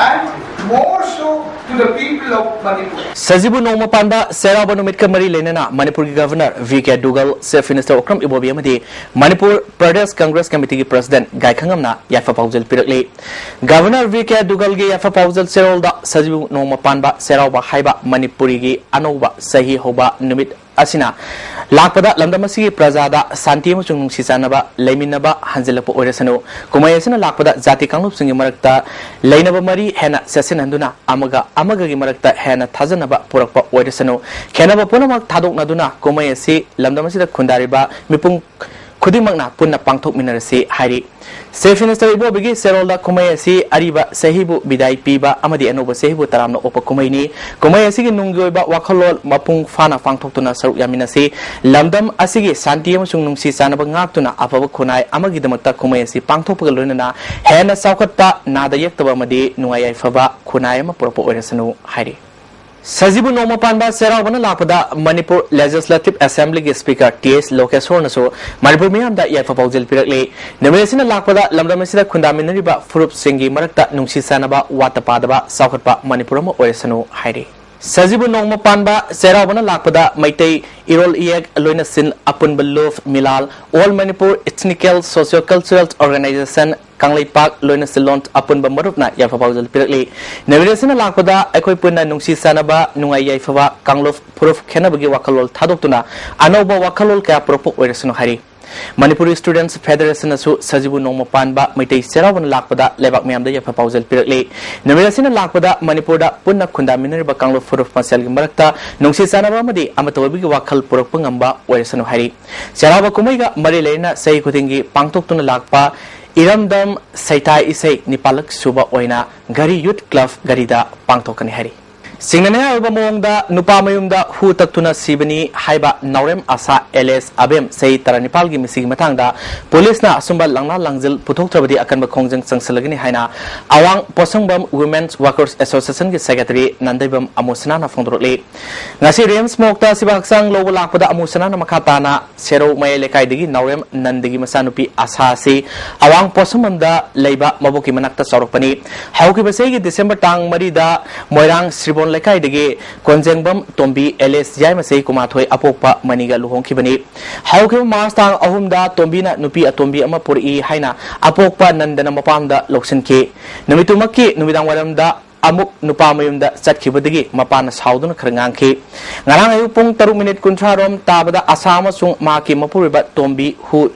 and more so to the people of Manipur. ꯁꯖꯤꯕꯨ ꯅꯣꯡꯃ ꯄꯥꯟꯕ ꯆꯩꯔꯥꯎꯕ ꯅꯨꯃꯤꯠꯀ ꯃꯔꯤ ꯂꯩꯅꯅ ꯃꯅꯤꯄꯨꯔꯒꯤ Governor V K Duggal, Chief Minister Okram Ibobi ꯑꯃꯗꯤ Manipur Pradesh Congress ꯀꯃꯤꯇꯤꯒꯤ President ꯒꯥꯏꯈꯉꯝꯅ ꯌꯥꯏꯐ ꯄꯥꯎꯖꯦꯜ ꯄꯤꯔꯛꯂꯤ꯫ Governor V K Duggalꯒꯤ ꯌꯥꯏꯐ ꯄꯥꯎꯖꯦꯜ ꯆꯦꯔꯣꯜꯗ ꯁꯖꯤꯕꯨ ꯅꯣꯡꯃ ꯄꯥꯟꯕ ꯆꯩꯔꯥꯎꯕ ꯍꯥꯏꯕ ꯃꯅꯤꯄꯨꯔꯤꯒꯤ ꯑꯅꯧꯕ ꯆꯍꯤ ꯍꯧꯕ ꯅꯨꯃꯤꯠ ꯑꯁꯤꯅ ꯂꯥꯛꯄꯗ ꯂꯝꯗꯝ ꯑꯁꯤꯒꯤ ꯄ꯭ꯔꯖꯥꯗ ꯁꯥꯟꯇꯤ ꯑꯃꯁꯨꯡ ꯅꯨꯡꯁꯤ ꯆꯥꯟꯅꯕ ꯂꯩꯃꯤꯟꯅꯕ ꯍꯟꯖꯤꯜꯂꯛꯄ ꯑꯣꯏꯔꯁꯅꯨ꯫ ꯀꯨꯝꯍꯩ ꯑꯁꯤꯅ ꯂꯥꯛꯄꯗ ꯖꯥꯇꯤ ꯀꯥꯡꯂꯨꯞꯁꯤꯡꯒꯤ ꯃꯔꯛꯇ ꯂꯩꯅꯕ ꯃꯔꯤ ꯍꯦꯟꯅ ꯆꯦꯠꯁꯤꯟꯍꯟꯗꯨꯅ ꯑꯃꯒ ꯑꯃꯒꯒꯤ ꯃꯔꯛꯇ ꯍꯦꯟꯅ ꯊꯥꯖꯅꯕ ꯄꯨꯔꯛꯄ ꯑꯣꯏꯔꯁꯅꯨ꯫ ꯈꯦꯟꯅꯕ ꯄꯨꯝꯅꯃꯛ ꯊꯥꯗꯣꯛꯅꯗꯨꯅ ꯀꯨꯝꯍꯩ ꯑꯁꯤ ꯂꯝꯗꯝ ꯑꯁꯤꯗ ꯈꯨꯟꯗꯥꯔꯤꯕ ꯃꯤꯄꯨꯝ ꯈꯨꯗꯤꯡꯃꯛꯅ ꯄꯨꯟꯅ ꯄꯥꯡꯊꯣꯛꯃꯤꯟꯅꯔꯁꯤ ꯍꯥꯏꯔꯤ꯫ Chief Minister ꯏꯕꯣꯕꯤꯒꯤ ꯆꯦꯔꯣꯜꯗ ꯀꯨꯝꯍꯩ ꯑꯁꯤ ꯑꯔꯤꯕ ꯆꯍꯤꯕꯨ ꯕꯤꯗꯥꯏ ꯄꯤꯕ ꯑꯃꯗꯤ ꯑꯅꯧꯕ ꯆꯍꯤꯕꯨ ꯇꯔꯥꯝꯅ ꯑꯣꯛꯄ ꯀꯨꯝꯍꯩꯅꯤ꯫ ꯀꯨꯝꯍꯩ ꯑꯁꯤꯒꯤ ꯅꯨꯡꯒꯤ ꯑꯣꯏꯕ ꯋꯥꯈꯜꯂꯣꯟ ꯃꯄꯨꯡ ꯐꯥꯅ ꯄꯥꯡꯊꯣꯛꯇꯨꯅ ꯁꯔꯨꯛ ꯌꯥꯃꯤꯟꯅꯁꯤ꯫ ꯂꯝꯗꯝ ꯑꯁꯤꯒꯤ ꯁꯥꯟꯇꯤ ꯑꯃꯁꯨꯡ ꯅꯨꯡꯁꯤ ꯆꯥꯟꯅꯕ ꯉꯥꯛꯇꯨꯅ ꯑꯐꯕ ꯈꯨꯟꯅꯥꯏ ꯑꯃꯒꯤꯗꯃꯛꯇ ꯀꯨꯝꯍꯩ ꯑꯁꯤ ꯄꯥꯡꯊꯣꯛꯄꯒ ꯂꯣꯏꯅꯅ ꯍꯦꯟꯅ ꯆꯥꯎꯈꯠꯄ, ꯅꯥꯗ ꯌꯦꯛꯇꯕ ꯑꯃꯗꯤ ꯅꯨꯡꯉꯥꯏ ꯌꯥꯏꯐꯕ ꯈꯨꯟꯅꯥꯏ ꯑꯃ ꯄꯨꯔꯛꯄ ꯑꯣꯏꯔꯁꯅꯨ ꯍꯥꯏꯔꯤ꯫ ꯁꯖꯤꯕꯨ ꯅꯣꯡꯃ ꯄꯥꯟꯕ ꯆꯩꯔꯥꯎꯕꯅ ꯂꯥꯛꯄꯗ ꯃꯅꯤꯄꯨꯔ Legislative Assemblyꯒꯤ Speaker ꯇꯤ ꯑꯦꯁ ꯂꯣꯀꯦꯁꯣꯔꯅꯁꯨ ꯃꯅꯤꯄꯨꯔ ꯃꯤꯌꯥꯝꯗ ꯌꯥꯏꯐ ꯄꯥꯎꯖꯦꯜ ꯄꯤꯔꯛꯂꯤ꯫ ꯅꯨꯃꯤꯠ ꯑꯁꯤꯅ ꯂꯥꯛꯄꯗ ꯂꯝꯗꯝ ꯑꯁꯤꯗ ꯈꯨꯟꯗꯥꯃꯤꯟꯅꯔꯤꯕ ꯐꯨꯔꯨꯞꯁꯤꯡꯒꯤ ꯃꯔꯛꯇ ꯅꯨꯡꯁꯤ ꯆꯥꯟꯅꯕ, ꯋꯥꯠꯇ ꯄꯥꯗꯕ, ꯆꯥꯎꯈꯠꯄ ꯃꯅꯤꯄꯨꯔ ꯑꯃ ꯑꯣꯏꯔꯁꯅꯨ ꯍꯥꯏꯔꯤ꯫ ꯁꯖꯤꯕꯨ ꯅꯣꯡꯃ ꯄꯥꯟꯕ ꯆꯩꯔꯥꯎꯕꯅ ꯂꯥꯛꯄꯗ ꯃꯩꯇꯩ ꯏꯔꯣꯜ ꯏꯌꯦꯛ ꯂꯣꯏꯅꯁꯤꯟ ꯑꯄꯨꯟꯕ ꯂꯨꯞ, ꯃꯤꯂꯥꯜ, All Manipur Ethnical Socio Cultural Organization, Kangleipak ꯂꯣꯏꯅꯁꯤꯜꯂꯣꯟ ꯑꯄꯨꯟꯕ ꯃꯔꯨꯞꯅ ꯌꯥꯏꯐ ꯄꯥꯎꯖꯦꯜ ꯄꯤꯔꯛꯂꯤ꯫ ꯅꯨꯃꯤꯠ ꯑꯁꯤꯅ ꯂꯥꯛꯄꯗ ꯑꯩꯈꯣꯏ ꯄꯨꯟꯅ ꯅꯨꯡꯁꯤ ꯆꯥꯟꯅꯕ, ꯅꯨꯡꯉꯥꯏ ꯌꯥꯏꯐꯕ, ꯀꯥꯡꯂꯨꯞ ꯐꯨꯔꯨꯞ ꯈꯦꯠꯅꯕꯒꯤ ꯋꯥꯈꯜꯂꯣꯟ ꯊꯥꯗꯣꯛꯇꯨꯅ ꯑꯅꯧꯕ ꯋꯥꯈꯜꯂꯣꯟ ꯀꯌꯥ ꯄꯨꯔꯛꯄ ꯑꯣꯏꯔꯁꯅꯨ ꯍꯥꯏꯔꯤ꯫ ꯃꯅꯤꯄꯨꯔꯤ Students Federationꯅꯁꯨ ꯁꯖꯤꯕꯨ ꯅꯣꯡꯃ ꯄꯥꯟꯕ ꯃꯩꯇꯩ ꯆꯩꯔꯥꯎꯕꯅ ꯂꯥꯛꯄꯗ ꯂꯩꯕꯥꯛ ꯃꯤꯌꯥꯝꯗ ꯌꯥꯏꯐ ꯄꯥꯎꯖꯦꯜ ꯄꯤꯔꯛꯂꯤ꯫ ꯅꯨꯃꯤꯠ ꯑꯁꯤꯅ ꯂꯥꯛꯄꯗ ꯃꯅꯤꯄꯨꯔꯗ ꯄꯨꯟꯅ ꯈꯨꯟꯗꯥꯃꯤꯟꯅꯔꯤꯕ ꯀꯥꯡꯂꯨꯞ ꯐꯨꯔꯨꯞ ꯃꯁꯦꯜꯒꯤ ꯃꯔꯛꯇ ꯅꯨꯡꯁꯤ ꯆꯥꯟꯅꯕ ꯑꯃꯗꯤ ꯑꯃꯠꯇ ꯑꯣꯏꯕꯒꯤ ꯋꯥꯈꯜ ꯄꯨꯔꯛꯄ ꯉꯝꯕ ꯑꯣꯏꯔꯁꯅꯨ ꯍꯥꯏꯔꯤ꯫ ꯆꯩꯔꯥꯎꯕ ꯀꯨꯝꯍꯩꯒ ꯃꯔꯤ ꯂꯩꯅꯅ ꯆꯍꯤ ꯈꯨꯗꯤꯡꯒꯤ ꯄꯥꯡꯊꯣꯛꯇꯨꯅ ꯂꯥꯛꯄ ꯏꯔꯝꯗꯝ ꯁꯩꯊꯥ ꯏꯁꯩ ꯅꯤꯄꯥꯜꯂꯛ ꯁꯨꯕ ꯑꯣꯏꯅ ꯘꯔꯤ Youth Club ꯘꯔꯤꯗ ꯄꯥꯡꯊꯣꯛꯀꯅꯤ ꯍꯥꯏꯔꯤ꯫ ꯆꯤꯡꯅꯅꯤꯡꯉꯥꯏ ꯑꯣꯏꯕ ꯃꯑꯣꯡꯗ ꯅꯨꯄꯥ ꯃꯌꯨꯝꯗ ꯍꯨ ꯇꯛꯇꯨꯅ ꯁꯤꯕꯅꯤ ꯍꯥꯏꯕ ꯅꯥꯎꯔꯦꯝ ꯑꯁꯥ ꯑꯦꯂꯤꯌꯁ ꯑꯕꯦꯝ ꯆꯍꯤ ꯇꯔꯥꯅꯤꯄꯥꯜꯒꯤ ꯃꯤꯁꯤꯒꯤ ꯃꯇꯥꯡꯗ ꯄꯨꯂꯤꯁꯅ ꯑꯆꯨꯝꯕ ꯂꯪꯂꯥ ꯂꯪꯖꯤꯜ ꯄꯨꯊꯣꯛꯇ꯭ꯔꯕꯗꯤ ꯑꯀꯟꯕ ꯈꯣꯡꯖꯪ ꯆꯪꯁꯤꯜꯂꯒꯅꯤ ꯍꯥꯏꯅ ꯑꯋꯥꯡ ꯄꯣꯠꯁꯪꯕꯝ Women's Workers Associationꯒꯤ Secretary ꯅꯟꯗꯩꯕꯝ ꯑꯃꯨꯁꯅꯥꯅ ꯐꯣꯡꯗꯣꯔꯛꯂꯤ꯫ ꯉꯁꯤ ꯔꯤꯝꯁ ꯃꯣꯛꯇ ꯑꯁꯤꯕ ꯍꯛꯆꯥꯡ ꯂꯧꯕ ꯂꯥꯛꯄꯗ ꯑꯃꯨꯁꯅꯥꯅ ꯃꯈꯥ ꯇꯥꯅ ꯁꯦꯔꯧ ꯃꯌꯥꯏ ꯂꯩꯀꯥꯏꯗꯒꯤ ꯅꯥꯎꯔꯦꯝ ꯅꯟꯗꯒꯤ ꯃꯆꯥꯅꯨꯄꯤ ꯑꯁꯥ ꯑꯁꯤ ꯑꯋꯥꯡ ꯄꯣꯠꯁꯪꯕꯝꯗ ꯂꯩꯕ ꯃꯕꯣꯛꯀꯤ ꯃꯅꯥꯛꯇ ꯆꯥꯎꯔꯛꯄꯅꯤ꯫ ꯍꯧꯈꯤꯕ ꯆꯍꯤꯒꯤ ꯗꯤꯁꯦꯝꯕꯔ ꯇꯥꯡ ꯃꯔꯤꯗ ꯃꯣꯏꯔꯥꯡ ꯁ꯭ꯔꯤꯕꯣꯟ ꯂꯩꯀꯥꯏꯗꯒꯤ ꯀꯣꯟꯖꯦꯡꯕꯝ ꯇꯣꯝꯕꯤ ꯑꯦꯂꯤꯌꯁ ꯌꯥꯏꯃ ꯆꯍꯤ ꯀꯨꯟꯃꯥꯊꯣꯏ ꯑꯄꯣꯛꯄ ꯃꯅꯤꯒ ꯂꯨꯍꯣꯡꯈꯤꯕꯅꯤ꯫ ꯍꯧꯈꯤꯕ ꯃꯥꯔꯆ ꯇꯥꯡ ꯑꯍꯨꯝꯗ ꯇꯣꯝꯕꯤꯅ ꯅꯨꯄꯤ ꯑꯇꯣꯝꯕꯤ ꯑꯃ ꯄꯣꯔꯛꯏ ꯍꯥꯏꯅ ꯑꯄꯣꯛꯄ ꯅꯟꯗꯅ ꯃꯄꯥꯝꯗ ꯂꯧꯁꯤꯟꯈꯤ꯫ ꯅꯨꯃꯤꯠꯇꯨꯃꯛꯀꯤ ꯅꯨꯃꯤꯗꯥꯡꯋꯥꯏꯔꯝꯗ ꯑꯃꯨꯛ ꯅꯨꯄꯥ ꯃꯌꯨꯝꯗ ꯆꯠꯈꯤꯕꯗꯒꯤ ꯃꯄꯥꯅ ꯁꯥꯎꯗꯨꯅ ꯈꯔ ꯉꯥꯡꯈꯤ꯫ ꯉꯔꯥꯡ ꯑꯌꯨꯛ ꯄꯨꯡ ꯇꯔꯨꯛ ꯃꯤꯅꯤꯠ ꯀꯨꯟꯊ꯭ꯔꯥ ꯔꯣꯝ ꯇꯥꯕꯗ ꯑꯁꯥ ꯑꯃꯁꯨꯡ ꯃꯍꯥꯛꯀꯤ ꯃꯄꯨꯔꯣꯏꯕ ꯇꯣꯝꯕꯤ ꯍꯨ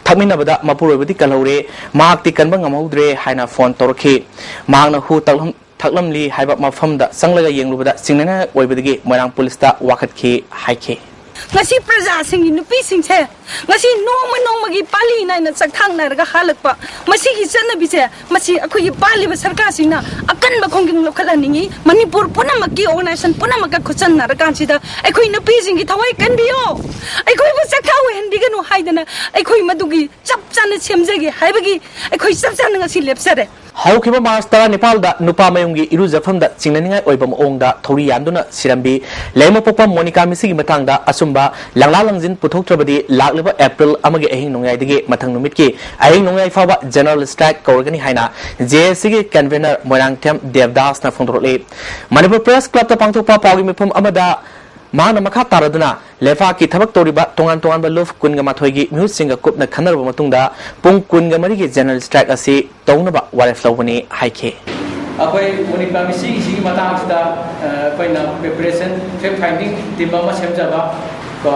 ꯊꯛꯃꯤꯟꯅꯕꯗ ꯃꯄꯨꯔꯣꯏꯕꯗꯤ ꯀꯜꯍꯧꯔꯦ꯫ ꯃꯍꯥꯛꯇꯤ ꯀꯟꯕ ꯉꯝꯍꯧꯗ꯭ꯔꯦ ꯍꯥꯏꯅ ꯐꯣꯟ ꯇꯧꯔꯛꯈꯤ꯫ ꯃꯍꯥꯛꯅ ꯍꯨ ꯇꯛꯂꯝ-, ꯊꯛꯂꯝꯂꯤ ꯍꯥꯏꯕ ꯃꯐꯝꯗ ꯆꯪꯂꯒ ꯌꯦꯡꯂꯨꯕꯗ ꯆꯤꯡꯅꯅꯤꯡꯉꯥꯏ ꯑꯣꯏꯕꯗꯒꯤ ꯃꯣꯏꯔꯥꯡ ꯄꯨꯂꯤꯁꯇ ꯋꯥꯀꯠꯈꯤ ꯍꯥꯏꯈꯤ꯫ ꯉꯁꯤ ꯄ꯭ꯔꯖꯥꯁꯤꯡꯒꯤ ꯅꯨꯄꯤꯁꯤꯡꯁꯦ ꯉꯁꯤ ꯅꯣꯡꯃ ꯅꯣꯡꯃꯒꯤ ꯄꯥꯂꯤ ꯅꯥꯏꯅ ꯆꯥꯛꯊꯥꯡꯅꯔꯒ ꯍꯥꯜꯂꯛꯄ ꯃꯁꯤꯒꯤ ꯆꯠꯅꯕꯤꯁꯦ, ꯃꯁꯤ ꯑꯩꯈꯣꯏꯒꯤ ꯄꯥꯜꯂꯤꯕ ꯁꯔꯀꯥꯔꯁꯤꯡꯅ ꯑꯀꯟꯕ ꯈꯣꯡꯖꯪ ꯂꯧꯈꯠꯍꯟꯅꯤꯡꯉꯤ꯫ ꯃꯅꯤꯄꯨꯔ ꯄꯨꯝꯅꯃꯛꯀꯤ organization ꯄꯨꯝꯅꯃꯛꯀ ꯈꯨꯠꯁꯝꯅꯔꯀꯥꯟꯁꯤꯗ ꯑꯩꯈꯣꯏ ꯅꯨꯄꯤꯁꯤꯡꯒꯤ ꯊꯋꯥꯏ ꯀꯟꯕꯤꯌꯣ, ꯑꯩꯈꯣꯏꯕꯨ ꯆꯥꯛꯊꯥ ꯑꯣꯏꯍꯟꯕꯤꯒꯅꯨ ꯍꯥꯏꯗꯅ ꯑꯩꯈꯣꯏ ꯃꯗꯨꯒꯤ ꯆꯞ ꯆꯥꯅ ꯁꯦꯝꯖꯒꯦ ꯍꯥꯏꯕꯒꯤ ꯑꯩꯈꯣꯏ ꯆꯞ ꯆꯥꯅ ꯉꯁꯤ ꯂꯦꯞꯆꯔꯦ꯫ ꯍꯧꯈꯤꯕ ꯃꯥꯔꯆ ꯇꯔꯥꯅꯤꯄꯥꯜꯗ ꯅꯨꯄꯥ ꯃꯌꯨꯝꯒꯤ ꯏꯔꯨꯖꯐꯝꯗ ꯆꯤꯡꯅꯅꯤꯡꯉꯥꯏ ꯑꯣꯏꯕ ꯃꯑꯣꯡꯗ ꯊꯧꯔꯤ ꯌꯥꯟꯗꯨꯅ ꯁꯤꯔꯝꯕꯤ ꯂꯩꯃꯄꯣꯛꯄ ꯃꯣꯅꯤꯀꯥ ꯃꯤꯁꯤꯒꯤ ꯃꯇꯥꯡꯗ ꯑꯆꯨꯝꯕ ꯂꯪꯂꯥ ꯂꯪꯖꯤꯟ ꯄꯨꯊꯣꯛꯇ꯭ꯔꯕꯗꯤ ꯂꯥꯛꯂꯤꯕ ꯑꯦꯄ꯭ꯔꯤꯜ ꯑꯃꯒꯤ ꯑꯍꯤꯡ ꯅꯣꯡꯌꯥꯏꯗꯒꯤ ꯃꯊꯪ ꯅꯨꯃꯤꯠꯀꯤ ꯑꯍꯤꯡ ꯅꯣꯡꯌꯥꯏ ꯐꯥꯎꯕ general strike ꯀꯧꯔꯒꯅꯤ ꯍꯥꯏꯅ J A C ꯒꯤ convener Moirangthem ꯗꯦꯕꯗꯥꯁꯅ ꯐꯣꯡꯗꯣꯔꯛꯂꯤ꯫ Manipur Press Club ꯇ ꯄꯥꯡꯊꯣꯛꯄ ꯄꯥꯎꯒꯤ ꯃꯤꯐꯝ ꯑꯃꯗ ꯃꯍꯥꯛꯅ ꯃꯈꯥ ꯇꯥꯔꯗꯨꯅ ꯂꯩꯕꯥꯛꯀꯤ ꯊꯕꯛ ꯇꯧꯔꯤꯕ ꯇꯣꯉꯥꯟ ꯇꯣꯉꯥꯟꯕ ꯂꯨꯞ ꯀꯨꯟꯒ ꯃꯥꯊꯣꯏꯒꯤ ꯃꯤꯍꯨꯠꯁꯤꯡꯒ ꯀꯨꯞꯅ ꯈꯟꯅꯔꯕ ꯃꯇꯨꯡꯗ ꯄꯨꯡ ꯀꯨꯟꯒ ꯃꯔꯤꯒꯤ general strike ꯑꯁꯤ ꯇꯧꯅꯕ ꯋꯥꯔꯦꯞ ꯂꯧꯕꯅꯤ ꯍꯥꯏꯈꯤ꯫ ꯑꯩꯈꯣꯏ ꯃꯣꯅꯤꯀꯥ ꯃꯤꯁꯤꯒꯤꯁꯤꯒꯤ ꯃꯇꯥꯡꯁꯤꯗ, ꯑ, ꯑꯩꯈꯣꯏꯅ preparation fact finding team ꯑꯃ ꯁꯦꯝꯖꯕ, ꯀꯣ,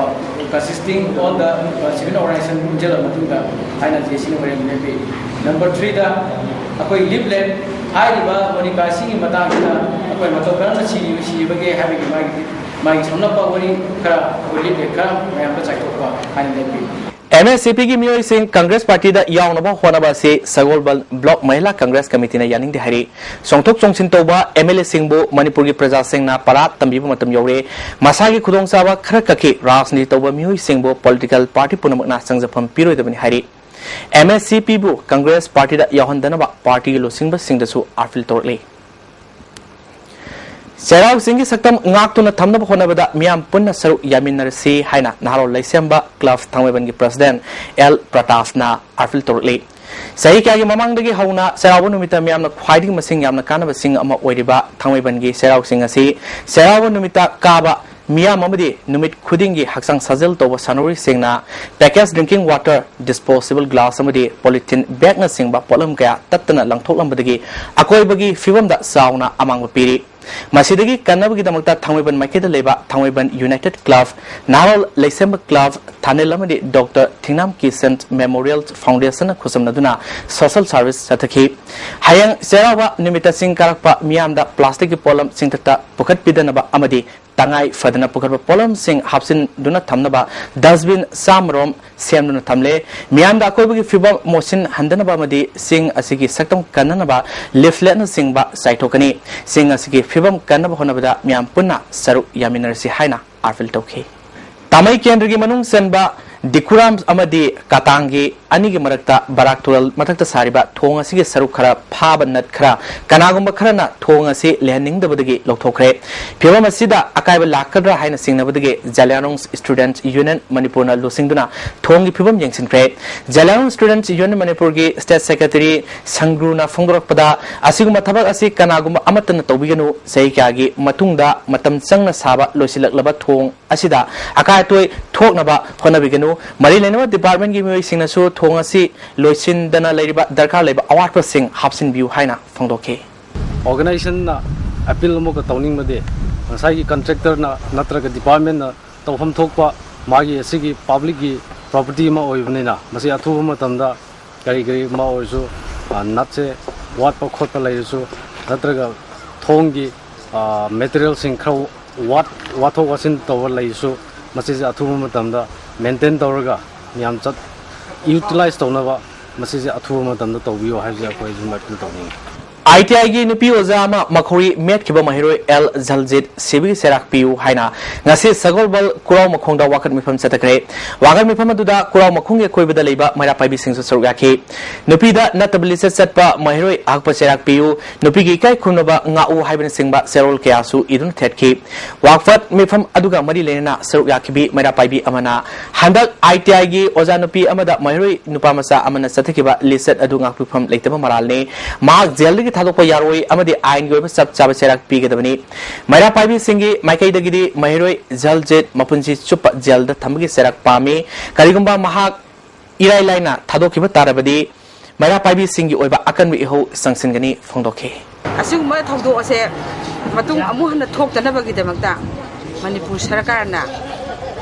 consisting on the, ꯑ, civil organization ꯄꯨꯟꯁꯤꯜꯂꯕ ꯃꯇꯨꯡꯗ ꯍꯥꯏꯅ J A C ꯅ ꯋꯥꯔꯦꯞ ꯂꯦꯞꯄꯤ꯫ Number three ꯗ ꯑꯩꯈꯣꯏ ꯂꯤꯞ ꯂꯦꯟ ꯍꯥꯏꯔꯤꯕ ꯃꯣꯅꯤꯀꯥ ꯁꯤꯒꯤ ꯃꯇꯥꯡꯁꯤꯗ ꯑꯩꯈꯣꯏ ꯃꯇꯧ ꯀꯔꯝꯅ ꯁꯤ-, ꯁꯤꯕꯒꯦ ꯍꯥꯏꯕꯒꯤ ꯃꯥꯒꯤ, ꯃꯥꯒꯤ ꯁꯝꯂꯞꯄ ꯋꯥꯔꯤ ꯈꯔ ꯑꯩꯈꯣꯏ ꯂꯤꯞ ꯂꯦꯟ ꯈꯔ ꯃꯌꯥꯝꯗ ꯆꯥꯏꯊꯣꯛꯄ ꯍꯥꯏꯅ ꯂꯦꯞꯄꯤ꯫ M S C P ꯒꯤ ꯃꯤꯑꯣꯏꯁꯤꯡ Congress party ꯗ ꯌꯥꯎꯅꯕ ꯍꯣꯠꯅꯕ ꯑꯁꯤ ꯁꯒꯣꯜꯕꯟ Block Mahila Congress Committee ꯅ ꯌꯥꯅꯤꯡꯗꯦ ꯍꯥꯏꯔꯤ꯫ ꯆꯣꯡꯊꯣꯛ ꯆꯣꯡꯁꯤꯟ ꯇꯧꯕ M L A ꯁꯤꯡꯕꯨ ꯃꯅꯤꯄꯨꯔꯒꯤ ꯄ꯭ꯔꯖꯥꯁꯤꯡꯅ ꯄꯔꯥ ꯇꯝꯕꯤꯕ ꯃꯇꯝ ꯌꯧꯔꯦ꯫ ꯃꯁꯥꯒꯤ ꯈꯨꯗꯣꯡꯆꯥꯕ ꯈꯔ ꯀꯛꯈꯤ꯫ ꯔꯥꯖꯅꯤꯇꯤ ꯇꯧꯕ ꯃꯤꯑꯣꯏꯁꯤꯡꯕꯨ political party ꯄꯨꯝꯅꯃꯛꯅ ꯆꯪꯖꯐꯝ ꯄꯤꯔꯣꯏꯗꯕꯅꯤ ꯍꯥꯏꯔꯤ꯫ M S C P ꯕꯨ Congress party ꯗ ꯌꯥꯎꯍꯟꯗꯅꯕ party ꯒꯤ ꯂꯨꯆꯤꯡꯕꯁꯤꯡꯗꯁꯨ appeal ꯇꯧꯔꯛꯂꯤ꯫ ꯆꯩꯔꯥꯎ ꯆꯤꯡꯒꯤ ꯁꯛꯇꯝ ꯉꯥꯛꯇꯨꯅ ꯊꯝꯅꯕ ꯍꯣꯠꯅꯕꯗ ꯃꯤꯌꯥꯝ ꯄꯨꯟꯅ ꯁꯔꯨꯛ ꯌꯥꯃꯤꯟꯅꯔꯁꯤ ꯍꯥꯏꯅ ꯅꯍꯥꯔꯣꯜ ꯂꯩꯁꯦꯝꯕ club ꯊꯥꯡꯃꯩꯕꯟꯒꯤ president L ꯄ꯭ꯔꯇꯥꯞꯅ appeal ꯇꯧꯔꯛꯂꯤ꯫ ꯆꯍꯤ ꯀꯌꯥꯒꯤ ꯃꯃꯥꯡꯗꯒꯤ ꯍꯧꯅ ꯆꯩꯔꯥꯎꯕ ꯅꯨꯃꯤꯠꯇ ꯃꯤꯌꯥꯝꯅ ꯈ꯭ꯋꯥꯏꯗꯒꯤ ꯃꯁꯤꯡ ꯌꯥꯝꯅ ꯀꯥꯅꯕ ꯆꯤꯡ ꯑꯃ ꯑꯣꯏꯔꯤꯕ ꯊꯥꯡꯃꯩꯕꯟꯒꯤ ꯆꯩꯔꯥꯎ ꯆꯤꯡ ꯑꯁꯤ ꯆꯩꯔꯥꯎꯕ ꯅꯨꯃꯤꯠꯇ ꯀꯥꯕ ꯃꯤꯌꯥꯝ ꯑꯃꯗꯤ ꯅꯨꯃꯤꯠ ꯈꯨꯗꯤꯡꯒꯤ ꯍꯛꯆꯥꯡ ꯁꯥꯖꯦꯜ ꯇꯧꯕ ꯁꯥꯟꯅꯔꯣꯏꯁꯤꯡꯅ package drinking water, disposable glass ꯑꯃꯗꯤ polythene bagꯅꯆꯤꯡꯕ ꯄꯣꯠꯂꯝ ꯀꯌꯥ ꯇꯠꯇꯅ ꯂꯪꯊꯣꯛꯂꯝꯕꯗꯒꯤ ꯑꯀꯣꯏꯕꯒꯤ ꯐꯤꯕꯝꯗ ꯆꯥꯎꯅ ꯑꯃꯥꯡꯕ ꯄꯤꯔꯤ꯫ ꯃꯁꯤꯗꯒꯤ ꯀꯟꯅꯕꯒꯤꯗꯃꯛꯇ ꯊꯥꯡꯃꯩꯕꯟ ꯃꯥꯏꯀꯩꯗ ꯂꯩꯕ ꯊꯥꯡꯃꯩꯕꯟ United Club, ꯅꯍꯥꯔꯣꯜ ꯂꯩꯁꯦꯝꯕ club, ꯊꯥꯅꯤꯜ ꯑꯃꯗꯤ doctor ꯊꯤꯡꯅꯥꯝ Kisan Memorial Foundationꯅ ꯈꯨꯠꯁꯝꯅꯗꯨꯅ social service ꯆꯠꯊꯈꯤ꯫ ꯍꯌꯦꯡ ꯆꯩꯔꯥꯎꯕ ꯅꯨꯃꯤꯠꯇ ꯆꯤꯡ ꯀꯥꯔꯛꯄ ꯃꯤꯌꯥꯝꯗ plasticꯀꯤ ꯄꯣꯠꯂꯝ ꯆꯤꯡꯊꯛꯇ ꯄꯨꯈꯠꯄꯤꯗꯅꯕ ꯑꯃꯗꯤ ꯇꯉꯥꯏ ꯐꯗꯅ ꯄꯨꯈꯠꯄ ꯄꯣꯠꯂꯝꯁꯤꯡ ꯍꯥꯞꯆꯤꯟꯗꯨꯅ ꯊꯝꯅꯕ dustbin ꯆꯥꯝꯃꯔꯣꯝ ꯁꯦꯝꯗꯨꯅ ꯊꯝꯂꯦ꯫ ꯃꯤꯌꯥꯝꯗ ꯑꯀꯣꯏꯕꯒꯤ ꯐꯤꯕꯝ ꯃꯣꯠꯁꯤꯟꯍꯟꯗꯅꯕ ꯑꯃꯗꯤ ꯆꯤꯡ ꯑꯁꯤꯒꯤ ꯁꯛꯇꯝ ꯀꯟꯅꯅꯕ leafletꯅꯆꯤꯡꯕ ꯆꯥꯏꯊꯣꯛꯀꯅꯤ꯫ ꯆꯤꯡ ꯑꯁꯤꯒꯤ ꯐꯤꯕꯝ ꯀꯟꯅꯕ ꯍꯣꯠꯅꯕꯗ ꯃꯤꯌꯥꯝ ꯄꯨꯟꯅ ꯁꯔꯨꯛ ꯌꯥꯃꯤꯟꯅꯔꯁꯤ ꯍꯥꯏꯅ appeal ꯇꯧꯈꯤ꯫ ꯇꯥꯃꯩ ꯀꯦꯟꯗ꯭ꯔꯒꯤ ꯃꯅꯨꯡ ꯆꯟꯕ ꯗꯤꯀꯨꯔꯥꯝ ꯑꯃꯗꯤ ꯀꯥꯇꯥꯡꯒꯤ ꯑꯅꯤꯒꯤ ꯃꯔꯛꯇ ꯕꯔꯥꯛ ꯇꯨꯔꯦꯜ ꯃꯊꯛꯇ ꯁꯥꯔꯤꯕ ꯊꯣꯡ ꯑꯁꯤꯒꯤ ꯁꯔꯨꯛ ꯈꯔ ꯐꯥꯕ ꯅꯠ ꯈꯔ ꯀꯅꯥꯒꯨꯝꯕ ꯈꯔꯅ ꯊꯣꯡ ꯑꯁꯤ ꯂꯩꯍꯟꯅꯤꯡꯗꯕꯗꯒꯤ ꯂꯧꯊꯣꯛꯈ꯭ꯔꯦ꯫ ꯐꯤꯕꯝ ꯑꯁꯤꯗ ꯑꯀꯥꯏꯕ ꯂꯥꯛꯀꯗ꯭ꯔꯥ ꯍꯥꯏꯅ ꯆꯤꯡꯅꯕꯗꯒꯤ ꯖꯂꯤꯌꯥꯡꯔꯣꯡ Students Union ꯃꯅꯤꯄꯨꯔꯅ ꯂꯨꯆꯤꯡꯗꯨꯅ ꯊꯣꯡꯒꯤ ꯐꯤꯕꯝ ꯌꯦꯡꯁꯤꯟꯈ꯭ꯔꯦ꯫ ꯖꯂꯤꯌꯥꯡꯔꯣꯡ Students Union ꯃꯅꯤꯄꯨꯔꯒꯤ State Secretary ꯁꯪꯒ꯭ꯔꯨꯅ ꯐꯣꯡꯗꯣꯔꯛꯄꯗ, ꯑꯁꯤꯒꯨꯝꯕ ꯊꯕꯛ ꯑꯁꯤ ꯀꯅꯥꯒꯨꯝꯕ ꯑꯃꯠꯇꯅ ꯇꯧꯕꯤꯒꯅꯨ꯫ ꯆꯍꯤ ꯀꯌꯥꯒꯤ ꯃꯇꯨꯡꯗ ꯃꯇꯝ ꯆꯪꯅ ꯁꯥꯕ ꯂꯣꯏꯁꯤꯜꯂꯛꯂꯕ ꯊꯣꯡ ꯑꯁꯤꯗ ꯑꯀꯥꯏ ꯑꯇꯣꯏ ꯊꯣꯛꯅꯕ ꯍꯣꯠꯅꯕꯤꯒꯅꯨ꯫ ꯃꯔꯤ ꯂꯩꯅꯕ departmentꯀꯤ ꯃꯤꯑꯣꯏꯁꯤꯡꯅꯁꯨ ꯊꯣꯡ ꯑꯁꯤ ꯂꯣꯏꯁꯤꯟꯗꯅ ꯂꯩꯔꯤꯕ ꯗꯔꯀꯥꯔ ꯂꯩꯕ ꯑꯋꯥꯠꯄꯁꯤꯡ ꯍꯥꯞꯆꯤꯟꯕꯤꯌꯨ ꯍꯥꯏꯅ ꯐꯣꯡꯗꯣꯛꯈꯤ꯫ Organizationꯅ appeal ꯑꯃꯨꯛꯀ ꯇꯧꯅꯤꯡꯕꯗꯤ, ꯉꯁꯥꯏꯒꯤ contractorꯅ ꯅꯠꯇ꯭ꯔꯒ departmentꯅ ꯇꯧꯐꯝ ꯊꯣꯛꯄ ꯃꯥꯒꯤ ꯑꯁꯤꯒꯤ publicꯀꯤ property ꯑꯃ ꯑꯣꯏꯕꯅꯤꯅ, ꯃꯁꯤ ꯑꯊꯨꯕ ꯃꯇꯝꯗ ꯀꯔꯤ ꯀꯔꯤ ꯑꯃ ꯑꯣꯏꯔꯁꯨ, ꯑ, nutꯁꯦ ꯋꯥꯠꯄ ꯈꯣꯠꯄ ꯂꯩꯔꯁꯨ, ꯅꯠꯇ꯭ꯔꯒ ꯊꯣꯡꯒꯤ, ꯑ, materialꯁꯤꯡ ꯈꯔ ꯋꯥꯠ-, ꯋꯥꯊꯣꯛ ꯋꯥꯁꯤꯟ ꯇꯧꯕ ꯂꯩꯔꯁꯨ, ꯃꯁꯤꯁꯦ ꯑꯊꯨꯕ ꯃꯇꯝꯗ maintain ꯇꯧꯔꯒ ꯃꯌꯥꯝ ꯆꯠ-, utilize ꯇꯧꯅꯕ ꯃꯁꯤꯁꯦ ꯑꯊꯨꯕ ꯃꯇꯝꯗ ꯇꯧꯕꯤꯌꯨ ꯍꯥꯏꯕꯁꯦ ꯑꯩꯈꯣꯏ ꯑꯗꯨꯝ appeal ꯇꯧꯅꯤꯡꯉꯤ꯫ ITIꯒꯤ ꯅꯨꯄꯤ ꯑꯣꯖꯥ ꯑꯃ ꯃꯈꯣꯏ ꯃꯦꯠꯈꯤꯕ ꯃꯍꯩꯔꯣꯏ ꯑꯦꯜ ꯖꯜꯖꯤꯠ ꯁꯤꯕꯒꯤ ꯆꯩꯔꯥꯛ ꯄꯤꯌꯨ ꯍꯥꯏꯅ ꯉꯁꯤ ꯁꯒꯣꯜꯕꯜ ꯀꯨꯔꯥꯎ ꯃꯈꯣꯡꯗ ꯋꯥꯀꯠ ꯃꯤꯐꯝ ꯆꯠꯊꯈ꯭ꯔꯦ꯫ ꯋꯥꯀꯠ ꯃꯤꯐꯝ ꯑꯗꯨꯗ ꯀꯨꯔꯥꯎ ꯃꯈꯣꯡꯒꯤ ꯑꯀꯣꯏꯕꯗ ꯂꯩꯕ ꯃꯩꯔꯥ ꯄꯥꯏꯕꯤꯁꯤꯡꯁꯨ ꯁꯔꯨꯛ ꯌꯥꯈꯤ꯫ ꯅꯨꯄꯤꯗ ꯅꯠꯇꯕ ꯂꯤꯆꯠ ꯆꯠꯄ ꯃꯍꯩꯔꯣꯏ ꯑꯍꯛꯄ ꯆꯩꯔꯥꯛ ꯄꯤꯌꯨ, ꯅꯨꯄꯤꯒꯤ ꯏꯀꯥꯏ ꯈꯨꯝꯅꯕ ꯉꯥꯛꯎ ꯍꯥꯏꯕꯅꯆꯤꯡꯕ ꯆꯦꯔꯣꯜ ꯀꯌꯥꯁꯨ ꯏꯗꯨꯅ ꯊꯦꯠꯈꯤ꯫ ꯋꯥꯀꯠ ꯃꯤꯐꯝ ꯑꯗꯨꯒ ꯃꯔꯤ ꯂꯩꯅꯅ ꯁꯔꯨꯛ ꯌꯥꯈꯤꯕꯤ ꯃꯩꯔꯥ ꯄꯥꯏꯕꯤ ꯑꯃꯅ ꯍꯟꯗꯛ ITIꯒꯤ ꯑꯣꯖꯥ ꯅꯨꯄꯤ ꯑꯃꯗ ꯃꯍꯩꯔꯣꯏ ꯅꯨꯄꯥ ꯃꯆꯥ ꯑꯃꯅ ꯆꯠꯊꯈꯤꯕ ꯂꯤꯆꯠ ꯑꯗꯨ ꯉꯥꯛꯄꯤꯐꯝ ꯂꯩꯇꯕ ꯃꯔꯥꯜꯅꯤ꯫ ꯃꯍꯥꯛ ꯖꯦꯜꯗꯒꯤ ꯊꯥꯗꯣꯛꯄ ꯌꯥꯔꯣꯏ ꯑꯃꯗꯤ ꯑꯥꯏꯟꯒꯤ ꯑꯣꯏꯕ ꯆꯞ ꯆꯥꯕ ꯆꯩꯔꯥꯛ ꯄꯤꯒꯗꯕꯅꯤ꯫ ꯃꯩꯔꯥ ꯄꯥꯏꯕꯤꯁꯤꯡꯒꯤ ꯃꯥꯏꯀꯩꯗꯒꯤꯗꯤ ꯃꯍꯩꯔꯣꯏ ꯖꯜꯖꯤꯠ ꯃꯄꯨꯟꯁꯤ ꯆꯨꯞꯄ ꯖꯦꯜꯗ ꯊꯝꯕꯒꯤ ꯆꯩꯔꯥꯛ ꯄꯥꯝꯃꯤ꯫ ꯀꯔꯤꯒꯨꯝꯕ ꯃꯍꯥꯛ ꯏꯔꯥꯏ ꯂꯥꯏꯅ ꯊꯥꯗꯣꯛꯈꯤꯕ ꯇꯥꯔꯕꯗꯤ ꯃꯩꯔꯥ ꯄꯥꯏꯕꯤꯁꯤꯡꯒꯤ ꯑꯣꯏꯕ ꯑꯀꯟꯕ ꯏꯍꯧ ꯆꯪꯁꯤꯟꯒꯅꯤ ꯐꯣꯡꯗꯣꯛꯈꯤ꯫ ꯑꯁꯤꯒꯨꯝꯕ ꯊꯧꯗꯣꯛ ꯑꯁꯦ ꯃꯇꯨꯡ ꯑꯃꯨꯛ ꯍꯟꯅ ꯊꯣꯛꯇꯅꯕꯒꯤꯗꯃꯛꯇ ꯃꯅꯤꯄꯨꯔ ꯁꯔꯀꯥꯔꯅ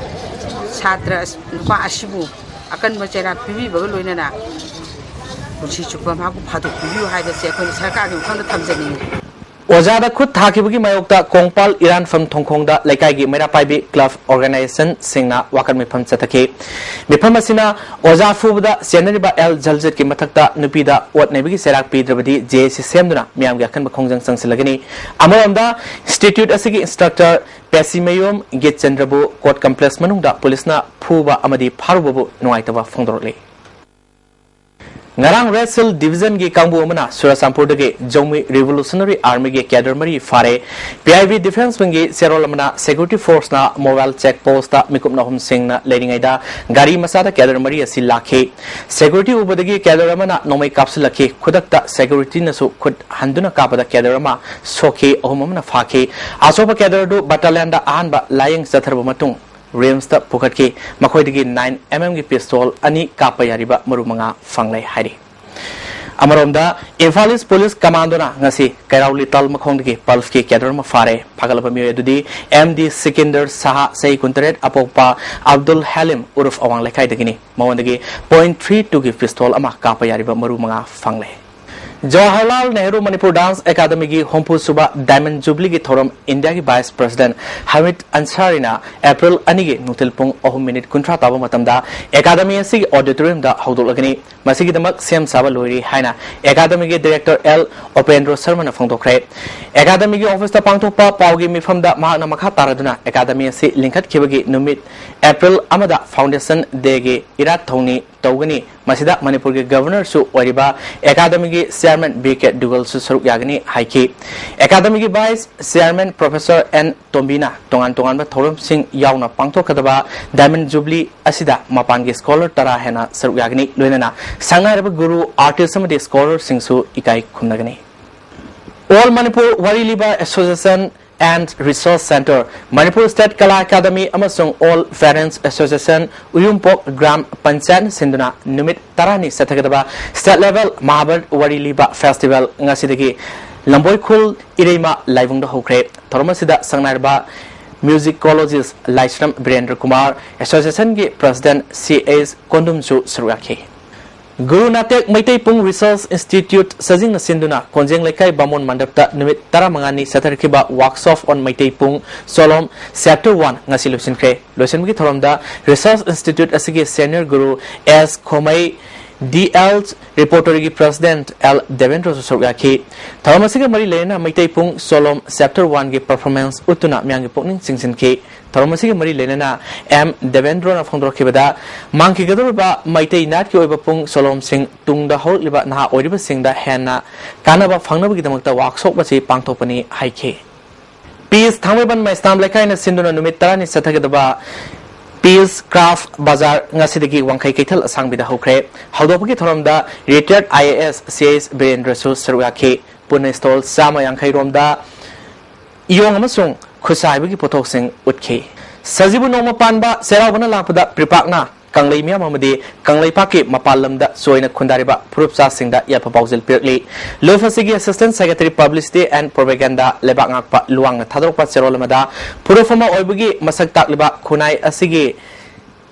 ꯁꯥꯇ꯭ꯔ ꯅꯨꯄꯥ ꯑꯁꯤꯕꯨ ꯑꯀꯟꯕ ꯆꯩꯔꯥꯛ ꯄꯤꯕꯤꯕꯒ ꯂꯣꯏꯅꯅ ꯄꯨꯟꯁꯤ ꯆꯨꯞꯄ ꯃꯍꯥꯛꯄꯨ ꯐꯥꯗꯣꯛꯄꯤꯕꯤꯌꯨ ꯍꯥꯏꯕꯁꯦ ꯑꯩꯈꯣꯏꯅ ꯁꯔꯀꯥꯔꯒꯤ ꯃꯐꯝꯗ ꯊꯝꯖꯅꯤꯡꯉꯤ꯫ ꯑꯣꯖꯥꯗ ꯈꯨꯠ ꯊꯥꯈꯤꯕꯒꯤ ꯃꯥꯌꯣꯛꯇ ꯀꯣꯡꯄꯥꯜ ꯏꯔꯥꯟꯐꯝ ꯊꯣꯡꯈꯣꯡꯗ ꯂꯩꯀꯥꯏꯒꯤ ꯃꯩꯔꯥ ꯄꯥꯏꯕꯤ ꯀ꯭ꯂꯕ ꯑꯣꯔꯒꯅꯥꯏꯖꯦꯁꯟꯁꯤꯡꯅ ꯋꯥꯀꯠ ꯃꯤꯐꯝ ꯆꯠꯊꯈꯤ꯫ ꯃꯤꯐꯝ ꯑꯁꯤꯅ ꯑꯣꯖꯥ ꯐꯨꯕꯗ ꯆꯦꯟꯅꯔꯤꯕ ꯑꯦꯜ ꯖꯜꯖꯠꯀꯤ ꯃꯊꯛꯇ ꯅꯨꯄꯤꯗ ꯑꯣꯠ ꯅꯩꯕꯒꯤ ꯆꯩꯔꯥꯛ ꯄꯤꯗ꯭ꯔꯕꯗꯤ ꯖꯦ ꯑꯦ ꯁꯤ ꯁꯦꯝꯗꯨꯅ ꯃꯤꯌꯥꯝꯒꯤ ꯑꯀꯟꯕ ꯈꯣꯡꯖꯪ ꯆꯪꯁꯤꯜꯂꯒꯅꯤ꯫ ꯑꯃꯔꯣꯝꯗ, ꯏꯟꯁꯇꯤꯇ꯭ꯌꯨꯠ ꯑꯁꯤꯒꯤ ꯏꯟꯁꯇ꯭ꯔꯛꯇꯔ ꯄꯦꯁꯤꯃꯌꯨꯝ ꯒꯤꯠꯆꯟꯗ꯭ꯔꯕꯨ ꯀꯣꯔꯠ ꯀꯝꯄ꯭ꯂꯦꯛꯁ ꯃꯅꯨꯡꯗ ꯄꯨꯂꯤꯁꯅ ꯐꯨꯕ ꯑꯃꯗꯤ ꯐꯥꯔꯨꯕꯕꯨ ꯅꯨꯡꯉꯥꯏꯇꯕ ꯐꯣꯡꯗꯣꯔꯛꯂꯤ꯫ ꯉꯔꯥꯡ ꯔꯦꯗ ꯁꯤꯜ ꯗꯤꯚꯤꯖꯟꯒꯤ ꯀꯥꯡꯕꯨ ꯑꯃꯅ ꯆꯨꯔꯆꯥꯟꯄꯨꯔꯗꯒꯤ ꯖꯧꯃꯤ ꯔꯤꯚꯣꯂꯨꯁꯅꯔꯤ ꯑꯥꯔꯃꯤꯒꯤ ꯀꯦꯗꯔ ꯃꯔꯤ ꯐꯥꯔꯦ꯫ ꯄꯤ ꯑꯥꯏ ꯕꯤ ꯗꯤꯐꯦꯟꯁ ꯋꯤꯡꯒꯤ ꯆꯦꯔꯣꯜ ꯑꯃꯅ ꯁꯦꯀ꯭ꯌꯨꯔꯤꯇꯤ ꯐꯣꯔꯁꯅ ꯃꯣꯕꯥꯏꯜ ꯆꯦꯛ ꯄꯣꯁꯇ ꯃꯤꯀꯨꯞ ꯑꯍꯨꯝꯁꯤꯡꯅ ꯂꯩꯔꯤꯉꯩꯗ ꯒꯥꯔꯤ ꯃꯆꯥꯗ ꯀꯦꯗꯔ ꯃꯔꯤ ꯑꯁꯤ ꯂꯥꯛꯈꯤ꯫ ꯁꯦꯀ꯭ꯌꯨꯔꯤꯇꯤ ꯎꯕꯗꯒꯤ ꯀꯦꯗꯔ ꯑꯃꯅ ꯅꯣꯡꯃꯩ ꯀꯥꯞꯁꯤꯜꯂꯛꯈꯤ꯫ ꯈꯨꯗꯛꯇ ꯁꯦꯀ꯭ꯌꯨꯔꯤꯇꯤꯅꯁꯨ ꯈꯨꯠ ꯍꯟꯗꯨꯅ ꯀꯥꯞꯄꯗ ꯀꯦꯗꯔ ꯑꯃ ꯁꯣꯛꯈꯤ, ꯑꯍꯨꯝ ꯑꯃꯅ ꯐꯥꯈꯤ꯫ ꯑꯁꯣꯛꯄ ꯀꯦꯗꯔ ꯑꯗꯨ ꯕꯠꯇꯥꯂꯤꯌꯟꯗ ꯑꯍꯥꯟꯕ ꯂꯥꯌꯦꯡ ꯆꯠꯊꯔꯕ ꯃꯇꯨꯡ ꯔꯤꯝꯁꯇ ꯄꯨꯈꯠꯈꯤ꯫ ꯃꯈꯣꯏꯗꯒꯤ ꯅꯥꯏꯟ ꯑꯦꯝ ꯑꯦꯝꯒꯤ ꯄꯤꯁꯇꯣꯜ ꯑꯅꯤ ꯀꯥꯞꯄ ꯌꯥꯔꯤꯕ ꯃꯔꯨ ꯃꯉꯥ ꯐꯪꯂꯦ ꯍꯥꯏꯔꯤ꯫ ꯑꯃꯔꯣꯝꯗ, ꯏꯝꯐꯥꯜ ꯏꯁ ꯄꯨꯂꯤꯁ ꯀꯃꯥꯟꯗꯣꯅ ꯉꯁꯤ ꯀꯩꯔꯥꯎ ꯂꯤꯇꯥꯜ ꯃꯈꯣꯡꯗꯒꯤ ꯄꯜꯐꯀꯤ ꯀꯦꯗꯔ ꯑꯃ ꯐꯥꯔꯦ꯫ ꯐꯥꯒꯠꯂꯕ ꯃꯤꯑꯣꯏ ꯑꯗꯨꯗꯤ ꯑꯦꯝ ꯗꯤ ꯁꯤꯀꯤꯟꯗꯔ ꯁꯍꯥ, ꯆꯍꯤ ꯀꯨꯟꯇꯔꯦꯠ, ꯑꯄꯣꯛꯄ ꯑꯕꯗꯨꯜ ꯍꯦꯂꯤꯝ ꯎꯔꯨꯐ ꯑꯋꯥꯡ ꯂꯩꯀꯥꯏꯗꯒꯤꯅꯤ꯫ ꯃꯉꯣꯟꯗꯒꯤ ꯄꯣꯏꯟ ꯊ꯭ꯔꯤ ꯇꯨꯒꯤ ꯄꯤꯁꯇꯣꯜ ꯑꯃ ꯀꯥꯞꯄ ꯌꯥꯔꯤꯕ ꯃꯔꯨ ꯃꯉꯥ ꯐꯪꯂꯦ꯫ ꯖꯋꯥꯍꯔꯂꯥꯜ ꯅꯦꯍꯔꯨ ꯃꯅꯤꯄꯨꯔ ꯗꯥꯟꯁ ꯑꯦꯀꯥꯗꯃꯤꯒꯤ ꯍꯨꯝꯐꯨ ꯁꯨꯕ ꯗꯥꯏꯃꯟ ꯖꯨꯕꯂꯤꯒꯤ ꯊꯧꯔꯝ ꯏꯟꯗꯤꯌꯥꯒꯤ ꯚꯥꯏꯁ ꯄ꯭ꯔꯁꯤꯗꯦꯟꯠ ꯍꯃꯤꯗ ꯑꯟꯁꯥꯔꯤꯅ ꯑꯦꯄ꯭ꯔꯤꯜ ꯑꯅꯤꯒꯤ ꯅꯨꯡꯊꯤꯜ ꯄꯨꯡ ꯑꯍꯨꯝ ꯃꯤꯅꯤꯠ ꯀꯨꯟꯊ꯭ꯔꯥ ꯇꯥꯕ ꯃꯇꯝꯗ ꯑꯦꯀꯥꯗꯃꯤ ꯑꯁꯤꯒꯤ ꯑꯣꯗꯤꯇꯣꯔꯤꯌꯝꯗ ꯍꯧꯗꯣꯛꯂꯒꯅꯤ꯫ ꯃꯁꯤꯒꯤꯗꯃꯛ ꯁꯦꯝ ꯁꯥꯕ ꯂꯣꯏꯔꯦ ꯍꯥꯏꯅ ꯑꯦꯀꯥꯗꯃꯤꯒꯤ ꯗꯤꯔꯦꯛꯇꯔ ꯑꯦꯜ ꯎꯄꯦꯟꯗ꯭ꯔꯣ ꯁꯔꯃꯅ ꯐꯣꯡꯗꯣꯛꯈ꯭ꯔꯦ꯫ ꯑꯦꯀꯥꯗꯃꯤꯒꯤ ꯑꯣꯐꯤꯁꯇ ꯄꯥꯡꯊꯣꯛꯄ ꯄꯥꯎꯒꯤ ꯃꯤꯐꯝꯗ ꯃꯍꯥꯛꯅ ꯃꯈꯥ ꯇꯥꯔꯗꯨꯅ ꯑꯦꯀꯥꯗꯃꯤ ꯑꯁꯤ ꯂꯤꯡꯈꯠꯈꯤꯕꯒꯤ ꯅꯨꯃꯤꯠ ꯑꯦꯄ꯭ꯔꯤꯜ ꯑꯃꯗ ꯐꯥꯎꯟꯗꯦꯁꯟ ꯗꯦꯒꯤ ꯏꯔꯥꯠ ꯊꯧꯅꯤ ꯇꯧꯒꯅꯤ꯫ ꯃꯁꯤꯗ ꯃꯅꯤꯄꯨꯔꯒꯤ ꯒꯚꯔꯅꯔꯁꯨ ꯑꯣꯏꯔꯤꯕ ꯑꯦꯀꯥꯗꯃꯤꯒꯤ ꯆꯤꯌꯥꯔꯃꯦꯟ ꯕꯤ ꯀꯦ ꯗꯨꯒꯜꯁꯨ ꯁꯔꯨꯛ ꯌꯥꯒꯅꯤ ꯍꯥꯏꯈꯤ꯫ ꯑꯦꯀꯥꯗꯃꯤꯒꯤ ꯚꯥꯏꯁ ꯆꯤꯌꯥꯔꯃꯦꯟ ꯄ꯭ꯔꯣꯐꯦꯁꯔ ꯑꯦꯟ ꯇꯣꯝꯕꯤꯅ ꯇꯣꯉꯥꯟ ꯇꯣꯉꯥꯟꯕ ꯊꯧꯔꯝꯁꯤꯡ ꯌꯥꯎꯅ ꯄꯥꯡꯊꯣꯛꯀꯗꯕ ꯗꯥꯏꯃꯟ ꯖꯨꯕꯂꯤ ꯑꯁꯤꯗ ꯃꯄꯥꯟꯒꯤ ꯁ꯭ꯀꯣꯂꯔ ꯇꯔꯥ ꯍꯦꯟꯅ ꯁꯔꯨꯛ ꯌꯥꯒꯅꯤ꯫ ꯂꯣꯏꯅꯅ ꯁꯛꯅꯥꯏꯔꯕ ꯒꯨꯔꯨ, ꯑꯥꯔꯇꯤꯁ ꯑꯃꯗꯤ ꯁ꯭ꯀꯣꯂꯔꯁꯤꯡꯁꯨ ꯏꯀꯥꯏ ꯈꯨꯝꯅꯒꯅꯤ꯫ All Manipur Wari Liba Association and Resource Centre, Manipur State Kala Academy ꯑꯃꯁꯨꯡ All Parents Association, ꯎꯌꯨꯝꯄꯣꯛ ꯒ꯭ꯔꯥꯝ ꯄꯟꯆꯥꯌꯠꯅ ꯁꯤꯟꯗꯨꯅ ꯅꯨꯃꯤꯠ ꯇꯔꯥꯅꯤ ꯆꯠꯊꯒꯗꯕ State Level Mahabharat Wari Liba Festival ꯉꯁꯤꯗꯒꯤ ꯂꯝꯕꯣꯏꯈꯨꯜ ꯏꯔꯩꯃ ꯂꯥꯏꯕꯨꯡꯗ ꯍꯧꯈ꯭ꯔꯦ꯫ ꯊꯧꯔꯝ ꯑꯁꯤꯗ ꯁꯛꯅꯥꯏꯔꯕ musicologist ꯂꯥꯏꯁ꯭ꯔꯝ ꯕꯤꯔꯦꯟꯗ꯭ꯔ ꯀꯨꯃꯥꯔ, association ꯒꯤ president ꯁꯤ ꯑꯦꯁ ꯀꯣꯟꯗꯨꯝꯁꯨ ꯁꯔꯨꯛ ꯌꯥꯈꯤ꯫ ꯒꯨꯔꯨ ꯅꯥꯇꯦꯛ ꯃꯩꯇꯩ ꯄꯨꯡ Research Institute ꯁꯖꯤꯡꯅ ꯁꯤꯟꯗꯨꯅ ꯀꯣꯟꯖꯦꯡ ꯂꯩꯀꯥꯏ ꯕꯥꯃꯣꯟ ꯃꯟꯗꯞꯇ ꯅꯨꯃꯤꯠ ꯇꯔꯥꯃꯉꯥꯅꯤ ꯆꯠꯊꯔꯛꯈꯤꯕ Workshop on ꯃꯩꯇꯩ ꯄꯨꯡ ꯁꯣꯂꯣꯝ Chapter One ꯉꯁꯤ ꯂꯣꯏꯁꯤꯟꯈ꯭ꯔꯦ꯫ ꯂꯣꯏꯁꯤꯟꯕꯒꯤ ꯊꯧꯔꯝꯗ Research Institute ꯑꯁꯤꯒꯤ senior ꯒꯨꯔꯨ ꯑꯦꯁ ꯈꯣꯃꯩ, ꯗꯤ ꯑꯦꯜ Repertory ꯒꯤ president ꯑꯦꯜ ꯗꯦꯕꯦꯟꯗ꯭ꯔꯁꯨ ꯁꯔꯨꯛ ꯌꯥꯈꯤ꯫ ꯊꯧꯔꯝ ꯑꯁꯤꯒ ꯃꯔꯤ ꯂꯩꯅꯅ ꯃꯩꯇꯩ ꯄꯨꯡ ꯁꯣꯂꯣꯝ Chapter One ꯒꯤ performance ꯎꯠꯇꯨꯅ ꯃꯤꯌꯥꯝꯒꯤ ꯄꯨꯛꯅꯤꯡ ꯆꯤꯡꯁꯤꯟꯈꯤ꯫ ꯊꯧꯔꯝ ꯑꯁꯤꯒ ꯃꯔꯤ ꯂꯩꯅꯅ ꯑꯦꯝ ꯗꯦꯕꯦꯟꯗ꯭ꯔꯣꯅ ꯐꯣꯡꯗꯣꯔꯛꯈꯤꯕꯗ, ꯃꯥꯡꯈꯤꯒꯗꯧꯔꯤꯕ ꯃꯩꯇꯩ ꯅꯥꯠꯀꯤ ꯑꯣꯏꯕ ꯄꯨꯡ ꯁꯣꯂꯣꯝꯁꯤꯡ ꯇꯨꯡꯗ ꯍꯧꯔꯛꯂꯤꯕ ꯅꯍꯥ ꯑꯣꯏꯔꯤꯕꯁꯤꯡꯗ ꯍꯦꯟꯅ ꯀꯥꯟꯅꯕ ꯐꯪꯅꯕꯒꯤꯗꯃꯛꯇ workshop ꯑꯁꯤ ꯄꯥꯡꯊꯣꯛꯄꯅꯤ ꯍꯥꯏꯈꯤ꯫ ꯄꯤꯁ ꯊꯥꯡꯃꯩꯕꯟ ꯃꯩꯁꯅꯥꯝ ꯂꯩꯀꯥꯏꯅ ꯁꯤꯟꯗꯨꯅ ꯅꯨꯃꯤꯠ ꯇꯔꯥꯅꯤ ꯆꯠꯊꯒꯗꯕ ꯄꯤꯁ ꯀ꯭ꯔꯥꯐ ꯕꯖꯥꯔ ꯉꯁꯤꯗꯒꯤ ꯋꯥꯡꯈꯩ ꯀꯩꯊꯦꯜ ꯑꯁꯥꯡꯕꯤꯗ ꯍꯧꯈ꯭ꯔꯦ꯫ ꯍꯧꯗꯣꯛꯄꯒꯤ ꯊꯧꯔꯝꯗ retired I A S C S ꯕꯤꯔꯦꯟꯗ꯭ꯔꯁꯨ ꯁꯔꯨꯛ ꯌꯥꯈꯤ꯫ ꯄꯨꯟꯅ stall ꯆꯥꯝꯃ ꯌꯥꯡꯈꯩ ꯔꯣꯝꯗ ꯏꯌꯣꯡ ꯑꯃꯁꯨꯡ ꯈꯨꯠꯁꯥ ꯍꯩꯕꯒꯤ ꯄꯣꯠꯊꯣꯛꯁꯤꯡ ꯎꯠꯈꯤ꯫ ꯁꯖꯤꯕꯨ ꯅꯣꯡꯃ ꯄꯥꯟꯕ ꯆꯩꯔꯥꯎꯕꯅ ꯂꯥꯛꯄꯗ ꯄ꯭ꯔꯤꯄꯥꯛꯅ ꯀꯪꯂꯩ ꯃꯤꯌꯥꯝ ꯑꯃꯗꯤ ꯀꯪꯂꯩꯄꯥꯛꯀꯤ ꯃꯄꯥꯟ ꯂꯝꯗ ꯆꯣꯏꯅ ꯈꯨꯟꯗꯥꯔꯤꯕ ꯐꯨꯔꯨꯞꯆꯥꯁꯤꯡꯗ ꯌꯥꯏꯐ ꯄꯥꯎꯖꯦꯜ ꯄꯤꯔꯛꯂꯤ꯫ ꯂꯨꯞ ꯑꯁꯤꯒꯤ Assistant Secretary Publicity and Propaganda ꯂꯩꯕꯥꯛ ꯉꯥꯛꯄ ꯂꯨꯋꯥꯡꯅ ꯊꯥꯗꯣꯔꯛꯄ ꯆꯦꯔꯣꯜ ꯑꯃꯗ ꯐꯨꯔꯨꯞ ꯑꯃ ꯑꯣꯏꯕꯒꯤ ꯃꯁꯛ ꯇꯥꯛꯂꯤꯕ ꯈꯨꯟꯅꯥꯏ ꯑꯁꯤꯒꯤ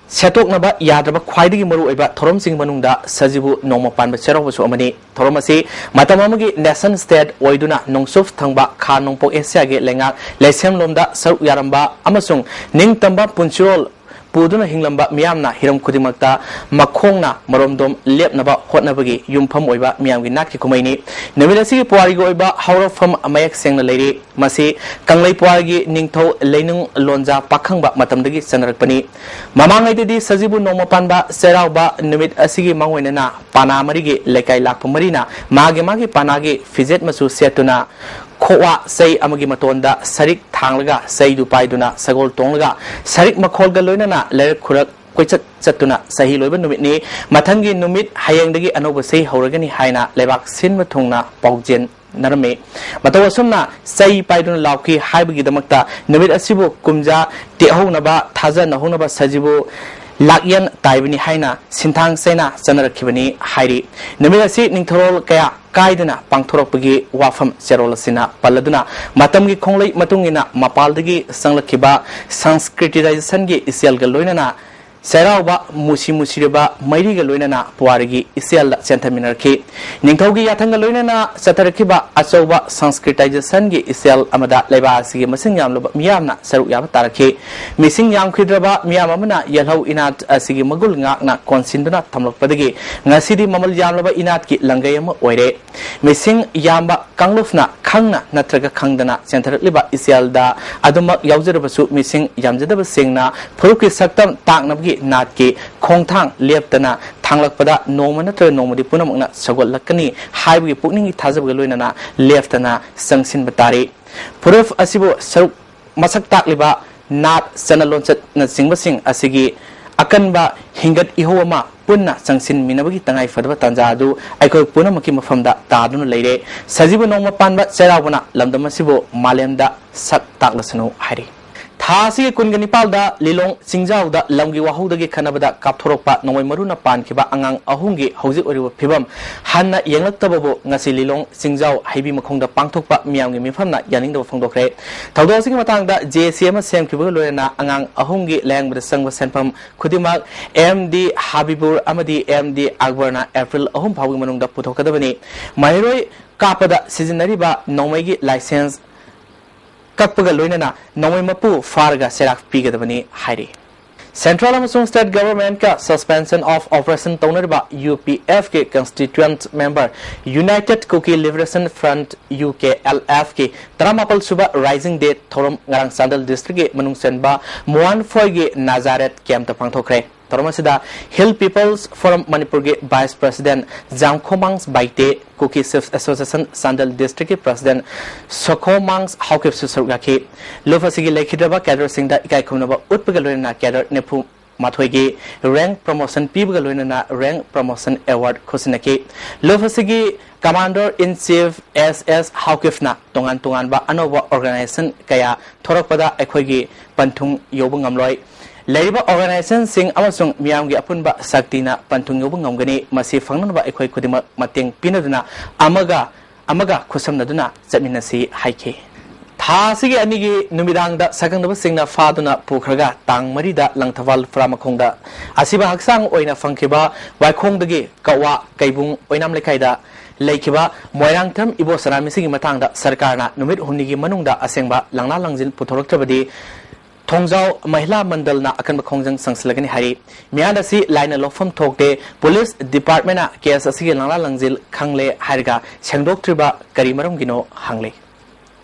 ꯁꯦꯠꯇꯣꯛꯅꯕ ꯌꯥꯗ꯭ꯔꯕ ꯈ꯭ꯋꯥꯏꯗꯒꯤ ꯃꯔꯨꯑꯣꯏꯕ ꯊꯧꯔꯝꯁꯤꯡꯒꯤ ꯃꯅꯨꯡꯗ ꯁꯖꯤꯕꯨ ꯅꯣꯡꯃ ꯄꯥꯟꯕ ꯆꯩꯔꯥꯎꯕꯁꯨ ꯑꯃꯅꯤ꯫ ꯊꯧꯔꯝ ꯑꯁꯤ ꯃꯇꯝ ꯑꯃꯒꯤ nation state ꯑꯣꯏꯗꯨꯅ ꯅꯣꯡꯆꯨꯞ ꯊꯪꯕ ꯈꯥ ꯅꯣꯡꯄꯣꯛ ꯑꯦꯁꯤꯌꯥꯒꯤ ꯂꯩꯉꯥꯛ ꯂꯩꯁꯦꯝꯂꯣꯝꯗ ꯁꯔꯨꯛ ꯌꯥꯔꯝꯕ ꯑꯃꯁꯨꯡ ꯅꯤꯡꯇꯝꯕ ꯄꯨꯟꯁꯤꯔꯣꯜ ꯄꯨꯗꯨꯅ ꯍꯤꯡꯂꯝꯕ ꯃꯤꯌꯥꯝꯅ ꯍꯤꯔꯝ ꯈꯨꯗꯤꯡꯃꯛꯇ ꯃꯈꯣꯡꯅ ꯃꯔꯣꯝꯗꯣꯝ ꯂꯦꯞꯅꯕ ꯍꯣꯠꯅꯕꯒꯤ ꯌꯨꯝꯐꯝ ꯑꯣꯏꯕ ꯃꯤꯌꯥꯝꯒꯤ ꯅꯥꯠꯀꯤ ꯀꯨꯝꯍꯩꯅꯤ꯫ ꯅꯨꯃꯤꯠ ꯑꯁꯤꯒꯤ ꯄꯨꯋꯥꯔꯤꯒꯤ ꯑꯣꯏꯕ ꯍꯧꯔꯛꯐꯝ ꯃꯌꯦꯛ ꯁꯦꯡꯅ ꯂꯩꯔꯤ꯫ ꯃꯁꯤ ꯀꯪꯂꯩ ꯄꯨꯋꯥꯔꯤꯒꯤ ꯅꯤꯡꯊꯧ ꯂꯩꯅꯨꯡ ꯂꯣꯟꯖꯥ ꯄꯥꯈꯪꯕ ꯃꯇꯝꯗꯒꯤ ꯆꯠꯅꯔꯛꯄꯅꯤ꯫ ꯃꯃꯥꯡꯉꯩꯗꯗꯤ ꯁꯖꯤꯕꯨ ꯅꯣꯡꯃ ꯄꯥꯟꯕ ꯆꯩꯔꯥꯎꯕ ꯅꯨꯃꯤꯠ ꯑꯁꯤꯒꯤ ꯃꯥꯡꯑꯣꯏꯅꯅ ꯄꯥꯅꯥ ꯃꯔꯤꯒꯤ ꯂꯩꯀꯥꯏ ꯂꯥꯛꯄ ꯃꯔꯤꯅ ꯃꯥꯒꯤ ꯃꯥꯒꯤ ꯄꯥꯅꯥꯒꯤ ꯐꯤꯖꯦꯠ ꯃꯆꯨ ꯁꯦꯠꯇꯨꯅ ꯈꯣꯛꯋꯥ ꯆꯩ ꯑꯃꯒꯤ ꯃꯇꯣꯟꯗ ꯁꯔꯤꯛ ꯊꯥꯡꯂꯒ ꯆꯩꯗꯨ ꯄꯥꯏꯗꯨꯅ ꯁꯒꯣꯜ ꯇꯣꯡꯂꯒ ꯁꯔꯤꯛ ꯃꯈꯣꯜꯒ ꯂꯣꯏꯅꯅ ꯂꯩꯔꯛ ꯈꯨꯔꯛ ꯀꯣꯏꯆꯠ ꯆꯠꯇꯨꯅ ꯆꯍꯤ ꯂꯣꯏꯕ ꯅꯨꯃꯤꯠꯅꯤ꯫ ꯃꯊꯪꯒꯤ ꯅꯨꯃꯤꯠ ꯍꯌꯦꯡꯗꯒꯤ ꯑꯅꯧꯕ ꯆꯍꯤ ꯍꯧꯔꯒꯅꯤ ꯍꯥꯏꯅ ꯂꯩꯕꯥꯛ ꯁꯤꯟꯕ ꯊꯨꯡꯅ ꯄꯥꯎꯖꯦꯜ ꯅꯔꯝꯃꯤ꯫ ꯃꯇꯧ ꯑꯁꯨꯝꯅ ꯆꯩ ꯄꯥꯏꯗꯨꯅ ꯂꯥꯎꯈꯤ ꯍꯥꯏꯕꯒꯤꯗꯃꯛꯇ ꯅꯨꯃꯤꯠ ꯑꯁꯤꯕꯨ ꯀꯨꯝꯖꯥ ꯇꯦꯛꯍꯧꯅꯕ, ꯊꯥꯖꯅꯍꯧꯅꯕ ꯁꯖꯤꯕꯨ ꯂꯥꯛꯌꯦꯟ ꯇꯥꯏꯕꯅꯤ ꯍꯥꯏꯅ ꯁꯤꯟꯊꯥꯡ ꯆꯩꯅꯥ ꯆꯠꯅꯔꯛꯈꯤꯕꯅꯤ ꯍꯥꯏꯔꯤ꯫ ꯅꯨꯃꯤꯠ ꯑꯁꯤ ꯅꯤꯡꯊꯧꯔꯣꯜ ꯀꯌꯥ ꯀꯥꯏꯗꯅ ꯄꯥꯡꯊꯣꯔꯛꯄꯒꯤ ꯋꯥꯐꯝ ꯆꯦꯔꯣꯜ ꯑꯁꯤꯅ ꯄꯜꯂꯗꯨꯅ, ꯃꯇꯝꯒꯤ ꯈꯣꯡꯂꯩ ꯃꯇꯨꯡ ꯏꯟꯅ ꯃꯄꯥꯜꯗꯒꯤ ꯆꯪꯂꯛꯈꯤꯕ ꯁꯪꯁꯀ꯭ꯔꯤꯇꯤꯖꯥꯏꯖꯦꯁꯟꯒꯤ ꯏꯆꯦꯜꯒ ꯂꯣꯏꯅꯅ ꯆꯩꯔꯥꯎꯕ ꯃꯨꯁꯤ ꯃꯨꯁꯤꯔꯕ ꯃꯩꯔꯤꯒ ꯂꯣꯏꯅꯅ ꯄꯨꯋꯥꯔꯤꯒꯤ ꯏꯆꯦꯜꯗ ꯆꯦꯟꯊꯃꯤꯟꯅꯔꯛꯈꯤ꯫ ꯅꯤꯡꯊꯧꯒꯤ ꯌꯥꯊꯪꯒ ꯂꯣꯏꯅꯅ ꯆꯠꯊꯔꯛꯈꯤꯕ ꯑꯆꯧꯕ ꯁꯪꯁꯀ꯭ꯔꯤꯇꯥꯏꯖꯦꯁꯟꯒꯤ ꯏꯆꯦꯜ ꯑꯃꯗ ꯂꯩꯕꯥꯛ ꯑꯁꯤꯒꯤ ꯃꯁꯤꯡ ꯌꯥꯝꯂꯕ ꯃꯤꯌꯥꯝꯅ ꯁꯔꯨꯛ ꯌꯥꯕ ꯇꯥꯔꯛꯈꯤ꯫ ꯃꯤꯁꯤꯡ ꯌꯥꯝꯈꯤꯗ꯭ꯔꯕ ꯃꯤꯌꯥꯝ ꯑꯃꯅ ꯌꯦꯜꯍꯧ ꯏꯅꯥꯠ ꯑꯁꯤꯒꯤ ꯃꯒꯨꯟ ꯉꯥꯛꯅ ꯀꯣꯟꯁꯤꯟꯗꯨꯅ ꯊꯝꯂꯛꯄꯗꯒꯤ ꯉꯁꯤꯗꯤ ꯃꯃꯜ ꯌꯥꯝꯂꯕ ꯏꯅꯥꯠꯀꯤ ꯂꯪꯒꯩ ꯑꯃ ꯑꯣꯏꯔꯦ꯫ ꯃꯤꯁꯤꯡ ꯌꯥꯝꯕ ꯀꯥꯡꯂꯨꯞꯅ ꯈꯪꯅ ꯅꯠꯇ꯭ꯔꯒ ꯈꯪꯗꯅ ꯆꯦꯟꯊꯔꯛꯂꯤꯕ ꯏꯆꯦꯜꯗ ꯑꯗꯨꯃꯛ ꯌꯥꯎꯖꯔꯕꯁꯨ, ꯃꯤꯁꯤꯡ ꯌꯥꯝꯖꯗꯕꯁꯤꯡꯅ ꯐꯨꯔꯨꯞꯀꯤ ꯁꯛꯇꯝ ꯇꯥꯛꯅꯕꯒꯤ ꯅꯥꯠꯀꯤ ꯈꯣꯡꯊꯥꯡ ꯂꯦꯞꯇꯅ ꯊꯥꯡꯂꯛꯄꯗ ꯅꯣꯡꯃ ꯅꯠꯇ꯭ꯔꯒ ꯅꯣꯡꯃꯗꯤ ꯄꯨꯝꯅꯃꯛꯅ ꯁꯧꯒꯠꯂꯛꯀꯅꯤ ꯍꯥꯏꯕꯒꯤ ꯄꯨꯛꯅꯤꯡꯒꯤ ꯊꯥꯖꯕꯒ ꯂꯣꯏꯅꯅ ꯂꯦꯞꯇꯅ ꯆꯪꯁꯤꯟꯕ ꯇꯥꯔꯤ꯫ ꯐꯨꯔꯨꯞ ꯑꯁꯤꯕꯨ ꯁꯔꯨꯛ ꯃꯁꯛ ꯇꯥꯛꯂꯤꯕ ꯅꯥꯠ, ꯆꯠꯅ ꯂꯣꯟꯆꯠꯅꯆꯤꯡꯕꯁꯤꯡ ꯑꯁꯤꯒꯤ ꯑꯀꯟꯕ ꯍꯤꯡꯒꯠ ꯏꯍꯧ ꯑꯃ ꯄꯨꯟꯅ ꯆꯪꯁꯤꯟꯃꯤꯟꯅꯕꯒꯤ ꯇꯉꯥꯏ ꯐꯗꯕ ꯇꯥꯟꯖꯥ ꯑꯗꯨ ꯑꯩꯈꯣꯏ ꯄꯨꯝꯅꯃꯛꯀꯤ ꯃꯐꯝꯗ ꯇꯥꯗꯨꯅ ꯂꯩꯔꯦ꯫ ꯁꯖꯤꯕꯨ ꯅꯣꯡꯃ ꯄꯥꯟꯕ ꯆꯩꯔꯥꯎꯕꯅ ꯂꯝꯗꯝ ꯑꯁꯤꯕꯨ ꯃꯥꯂꯦꯝꯗ ꯁꯛ ꯇꯥꯛꯂꯁꯅꯨ ꯍꯥꯏꯔꯤ꯫ ꯊꯥ ꯑꯁꯤꯒꯤ ꯀꯨꯟꯒ ꯅꯤꯄꯥꯜꯗ ꯂꯤꯂꯣꯡ ꯆꯤꯡꯖꯥꯎꯗ ꯂꯝꯒꯤ ꯋꯥꯍꯧꯗꯒꯤ ꯈꯠꯅꯕꯗ ꯀꯥꯞꯊꯣꯔꯛꯄ ꯅꯣꯡꯃꯩ ꯃꯔꯨꯅ ꯄꯥꯟꯈꯤꯕ ꯑꯉꯥꯡ ꯑꯍꯨꯝꯒꯤ ꯍꯧꯖꯤꯛ ꯑꯣꯏꯔꯤꯕ ꯐꯤꯕꯝ ꯍꯟꯅ ꯌꯦꯡꯂꯛꯇꯕꯕꯨ ꯉꯁꯤ ꯂꯤꯂꯣꯡ ꯆꯤꯡꯖꯥꯎ ꯍꯩꯕꯤ ꯃꯈꯣꯡꯗ ꯄꯥꯡꯊꯣꯛꯄ ꯃꯤꯌꯥꯝꯒꯤ ꯃꯤꯐꯝꯅ ꯌꯥꯅꯤꯡꯗꯕ ꯐꯣꯡꯗꯣꯛꯈ꯭ꯔꯦ꯫ ꯊꯧꯗꯣꯛ ꯑꯁꯤꯒꯤ ꯃꯇꯥꯡꯗ ꯖꯦ ꯑꯦ ꯁꯤ ꯑꯃ ꯁꯦꯝꯈꯤꯕꯒ ꯂꯣꯏꯅꯅ ꯑꯉꯥꯡ ꯑꯍꯨꯝꯒꯤ ꯂꯥꯌꯦꯡꯕꯗ ꯆꯪꯕ ꯁꯦꯟꯐꯝ ꯈꯨꯗꯤꯡꯃꯛ ꯑꯦꯝ ꯗꯤ ꯍꯥꯕꯤꯕꯨꯔ ꯑꯃꯗꯤ ꯑꯦꯝ ꯗꯤ ꯑꯛꯕꯔꯅ ꯑꯦꯄ꯭ꯔꯤꯜ ꯑꯍꯨꯝ ꯐꯥꯎꯒꯤ ꯃꯅꯨꯡꯗ ꯄꯨꯊꯣꯛꯀꯗꯕꯅꯤ꯫ ꯃꯍꯩꯔꯣꯏ ꯀꯥꯞꯄꯗ ꯁꯤꯖꯤꯟꯅꯔꯤꯕ ꯅꯣꯡꯃꯩꯒꯤ ꯂꯥꯏꯁꯦꯟꯁ ꯀꯛꯄꯒ ꯂꯣꯏꯅꯅ ꯅꯣꯡꯃꯩ ꯃꯄꯨ ꯐꯥꯔꯒ ꯆꯩꯔꯥꯛ ꯄꯤꯒꯗꯕꯅꯤ ꯍꯥꯏꯔꯤ꯫ ꯁꯦꯟꯇ꯭ꯔꯦꯜ ꯑꯃꯁꯨꯡ ꯁ꯭ꯇꯦꯠ ꯒꯚꯔꯟꯃꯦꯟꯠꯀ suspension of operation ꯇꯧꯅꯔꯤꯕ ꯌꯨ ꯄꯤ ꯑꯦꯐꯀꯤ constituent member United Kuki Liberation Front, U K L ꯑꯦꯐꯀꯤ ꯇꯔꯥꯃꯥꯄꯜ ꯁꯨꯕ Rising Day ꯊꯧꯔꯝ ꯉꯔꯥꯡ ꯆꯥꯟꯗꯦꯜ ꯗꯤꯁꯇ꯭ꯔꯤꯛꯀꯤ ꯃꯅꯨꯡ ꯆꯟꯕ ꯃꯣꯍꯟꯐꯣꯏꯒꯤ ꯅꯥꯖꯥꯔꯦꯠ ꯀꯦꯝꯞꯇ ꯄꯥꯡꯊꯣꯛꯈ꯭ꯔꯦ꯫ ꯊꯧꯔꯝ ꯑꯁꯤꯗ Hill People's Forum ꯃꯅꯤꯄꯨꯔꯒꯤ vice president ꯖꯥꯝꯈꯣꯃꯥꯡ Baite, Kuki Chiefs Association Chandel ꯗꯤꯁꯇ꯭ꯔꯤꯛꯀꯤ president ꯁꯣꯈꯣꯃꯥꯡ ꯍꯥꯎꯀꯤꯞꯁꯨ ꯁꯔꯨꯛ ꯌꯥꯈꯤ꯫ ꯂꯨꯞ ꯑꯁꯤꯒꯤ ꯂꯩꯈꯤꯗ꯭ꯔꯕ cadreꯁꯤꯡꯗ ꯏꯀꯥꯏ ꯈꯨꯝꯅꯕ ꯎꯠꯄꯒ ꯂꯣꯏꯅꯅ cadre ꯅꯤꯐꯨ ꯃꯥꯊꯣꯏꯒꯤ ꯔꯦꯡꯛ ꯄ꯭ꯔꯣꯃꯣꯁꯟ ꯄꯤꯕꯒ ꯂꯣꯏꯅꯅ ꯔꯦꯡꯛ ꯄ꯭ꯔꯣꯃꯣꯁꯟ ꯑꯦꯋꯥꯔꯗ ꯈꯨꯠꯁꯤꯟꯅꯈꯤ꯫ ꯂꯨꯞ ꯑꯁꯤꯒꯤ ꯀꯃꯥꯟꯗꯔ ꯏꯟ ꯆꯤꯐ ꯑꯦꯁ ꯑꯦꯁ ꯍꯥꯎꯀꯤꯐꯅ ꯇꯣꯉꯥꯟ ꯇꯣꯉꯥꯟꯕ ꯑꯅꯧꯕ ꯑꯣꯔꯒꯅꯥꯏꯖꯦꯁꯟ ꯀꯌꯥ ꯊꯣꯔꯛꯄꯗ ꯑꯩꯈꯣꯏꯒꯤ ꯄꯟꯊꯨꯡ ꯌꯧꯕ ꯉꯝꯂꯣꯏ꯫ ꯂꯩꯔꯤꯕ ꯑꯣꯔꯒꯅꯥꯏꯖꯦꯁꯟꯁꯤꯡ ꯑꯃꯁꯨꯡ ꯃꯤꯌꯥꯝꯒꯤ ꯑꯄꯨꯟꯕ ꯁꯛꯇꯤꯅ ꯄꯟꯊꯨꯡ ꯌꯧꯕ ꯉꯝꯒꯅꯤ꯫ ꯃꯁꯤ ꯐꯪꯅꯅꯕ ꯑꯩꯈꯣꯏ ꯈꯨꯗꯤꯡꯃꯛ ꯃꯇꯦꯡ ꯄꯤꯅꯗꯨꯅ ꯑꯃꯒ ꯑꯃꯒ ꯈꯨꯠꯁꯝꯅꯗꯨꯅ ꯆꯠꯃꯤꯟꯅꯁꯤ ꯍꯥꯏꯈꯤ꯫ ꯊꯥ ꯑꯁꯤꯒꯤ ꯑꯅꯤꯒꯤ ꯅꯨꯃꯤꯗꯥꯡꯗ ꯁꯛꯈꯪꯅꯕꯁꯤꯡꯅ ꯐꯥꯗꯨꯅ ꯄꯨꯈ꯭ꯔꯒ ꯇꯥꯡ ꯃꯔꯤꯗ ꯂꯪꯊꯕꯥꯜ ꯐꯨꯔꯥꯃꯈꯣꯡꯗ ꯑꯁꯤꯕ ꯍꯛꯆꯥꯡ ꯑꯣꯏꯅ ꯐꯪꯈꯤꯕ ꯋꯥꯏꯈꯣꯡꯗꯒꯤ ꯀꯛꯋꯥ ꯀꯩꯕꯨꯡ ꯑꯣꯏꯅꯥꯝ ꯂꯩꯀꯥꯏꯗ ꯂꯩꯈꯤꯕ ꯃꯣꯏꯔꯥꯡꯊꯦꯝ ꯏꯕꯣꯆꯅꯥ ꯃꯤꯁꯤꯡꯒꯤ ꯃꯇꯥꯡꯗ ꯁꯔꯀꯥꯔꯅ ꯅꯨꯃꯤꯠ ꯍꯨꯝꯅꯤꯒꯤ ꯃꯅꯨꯡꯗ ꯑꯁꯦꯡꯕ ꯂꯪꯂꯥ ꯂꯪꯖꯤꯟ ꯄꯨꯊꯣꯔꯛꯇ꯭ꯔꯕꯗꯤ ꯊꯣꯡꯖꯥꯎ ꯃꯍꯤꯂꯥ ꯃꯟꯗꯜꯅ ꯑꯀꯟꯕ ꯈꯣꯡꯖꯪ ꯆꯪꯁꯤꯜꯂꯒꯅꯤ ꯍꯥꯏꯔꯤ꯫ ꯃꯤꯍꯥꯠ ꯑꯁꯤ ꯂꯥꯏꯅ ꯂꯧꯐꯝ ꯊꯣꯛꯇꯦ꯫ ꯄꯨꯂꯤꯁ ꯗꯤꯄꯥꯔꯠꯃꯦꯟꯅ ꯀꯦꯁ ꯑꯁꯤꯒꯤ ꯂꯪꯂꯥ ꯂꯪꯖꯤꯜ ꯈꯪꯂꯦ ꯍꯥꯏꯔꯒ ꯁꯦꯡꯗꯣꯛꯇ꯭ꯔꯤꯕ ꯀꯔꯤ ꯃꯔꯝꯒꯤꯅꯣ ꯍꯪꯂꯤ꯫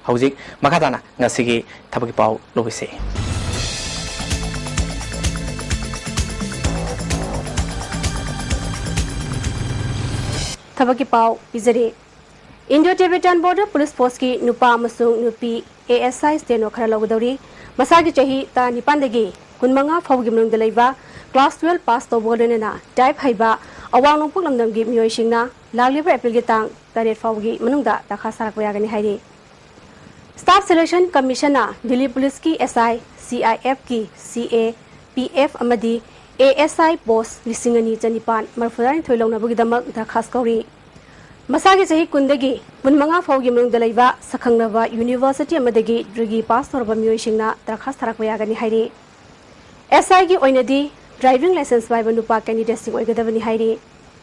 ꯍꯧꯖꯤꯛ ꯃꯈꯥ ꯇꯥꯅ ꯉꯁꯤꯒꯤ ꯊꯕꯛꯀꯤ ꯄꯥꯎ ꯂꯧꯕꯤꯁꯤ꯫ ꯊꯕꯛꯀꯤ ꯄꯥꯎ ꯄꯤꯖꯔꯤ꯫ ꯏꯟꯗꯣ ꯇꯤꯕꯦꯇꯥꯟ ꯕꯣꯔꯗꯔ ꯄꯨꯂꯤꯁ ꯐꯣꯔꯁꯀꯤ ꯅꯨꯄꯥ ꯑꯃꯁꯨꯡ ꯅꯨꯄꯤ ꯑꯦ ꯑꯦꯁ ꯑꯥꯏ ꯁ꯭ꯇꯦꯅꯣ ꯈꯔ ꯂꯧꯒꯗꯧꯔꯤ꯫ ꯃꯁꯥꯒꯤ ꯆꯍꯤ ꯇꯔꯥꯅꯤꯄꯥꯟꯗꯒꯤ ꯀꯨꯟꯃꯉꯥ ꯐꯥꯎꯕꯒꯤ ꯃꯅꯨꯡꯗ ꯂꯩꯕ, ꯀ꯭ꯂꯥꯁ ꯇꯨꯋꯦꯜꯐ ꯄꯥꯁ ꯇꯧꯕꯒ ꯂꯣꯏꯅꯅ ꯇꯥꯏꯞ ꯍꯩꯕ, ꯑꯋꯥꯡ ꯅꯣꯡꯄꯣꯛ ꯂꯝꯗꯝꯒꯤ ꯃꯤꯑꯣꯏꯁꯤꯡꯅ ꯂꯥꯛꯂꯤꯕ ꯑꯦꯄ꯭ꯔꯤꯜꯒꯤ ꯇꯥꯡ ꯇꯔꯦꯠ ꯐꯥꯎꯕꯒꯤ ꯃꯅꯨꯡꯗ ꯗꯔꯈꯥꯁ ꯊꯥꯔꯛꯄ ꯌꯥꯒꯅꯤ ꯍꯥꯏꯔꯤ꯫ ꯁ꯭ꯇꯥꯐ ꯁꯦꯂꯦꯛꯁꯟ ꯀꯃꯤꯁꯟꯅ ꯗꯤꯜꯂꯤ ꯄꯨꯂꯤꯁꯀꯤ ꯑꯦꯁ ꯑꯥꯏ, ꯁꯤ ꯑꯥꯏ ꯑꯦꯐꯀꯤ ꯁꯤ ꯑꯦ, ꯄꯤ ꯑꯦꯐ ꯑꯃꯗꯤ ꯑꯦ ꯑꯦꯁ ꯑꯥꯏ ꯄꯣꯁ ꯂꯤꯁꯤꯡ ꯑꯅꯤ ꯆꯅꯤꯄꯥꯟ ꯃꯔꯤꯐꯨꯇꯔꯥꯅꯤꯊꯣꯏ ꯂꯧꯅꯕꯒꯤꯗꯃꯛ ꯗꯔꯈꯥꯁ ꯀꯧꯔꯤ꯫ ꯃꯁꯥꯒꯤ ꯆꯍꯤ ꯀꯨꯟꯗꯒꯤ ꯀꯨꯟꯃꯉꯥ ꯐꯥꯎꯒꯤ ꯃꯅꯨꯡꯗ ꯂꯩꯕ, ꯁꯛꯈꯪꯅꯕ ꯌꯨꯅꯤꯚꯔꯁꯤꯇꯤ ꯑꯃꯗꯒꯤ ꯗꯤꯒ꯭ꯔꯤ ꯄꯥꯁ ꯇꯧꯔꯕ ꯃꯤꯑꯣꯏꯁꯤꯡꯅ ꯗꯔꯈꯥꯁ ꯊꯥꯔꯛꯄ ꯌꯥꯒꯅꯤ ꯍꯥꯏꯔꯤ꯫ ꯑꯦꯁ ꯑꯥꯏꯒꯤ ꯑꯣꯏꯅꯗꯤ ꯗ꯭ꯔꯥꯏꯚꯤꯡ ꯂꯥꯏꯁꯦꯟꯁ ꯄꯥꯏꯕ ꯅꯨꯄꯥ ꯀꯦꯟꯗꯤꯗꯦꯠꯁꯤꯡ ꯑꯣꯏꯒꯗꯕꯅꯤ ꯍꯥꯏꯔꯤ꯫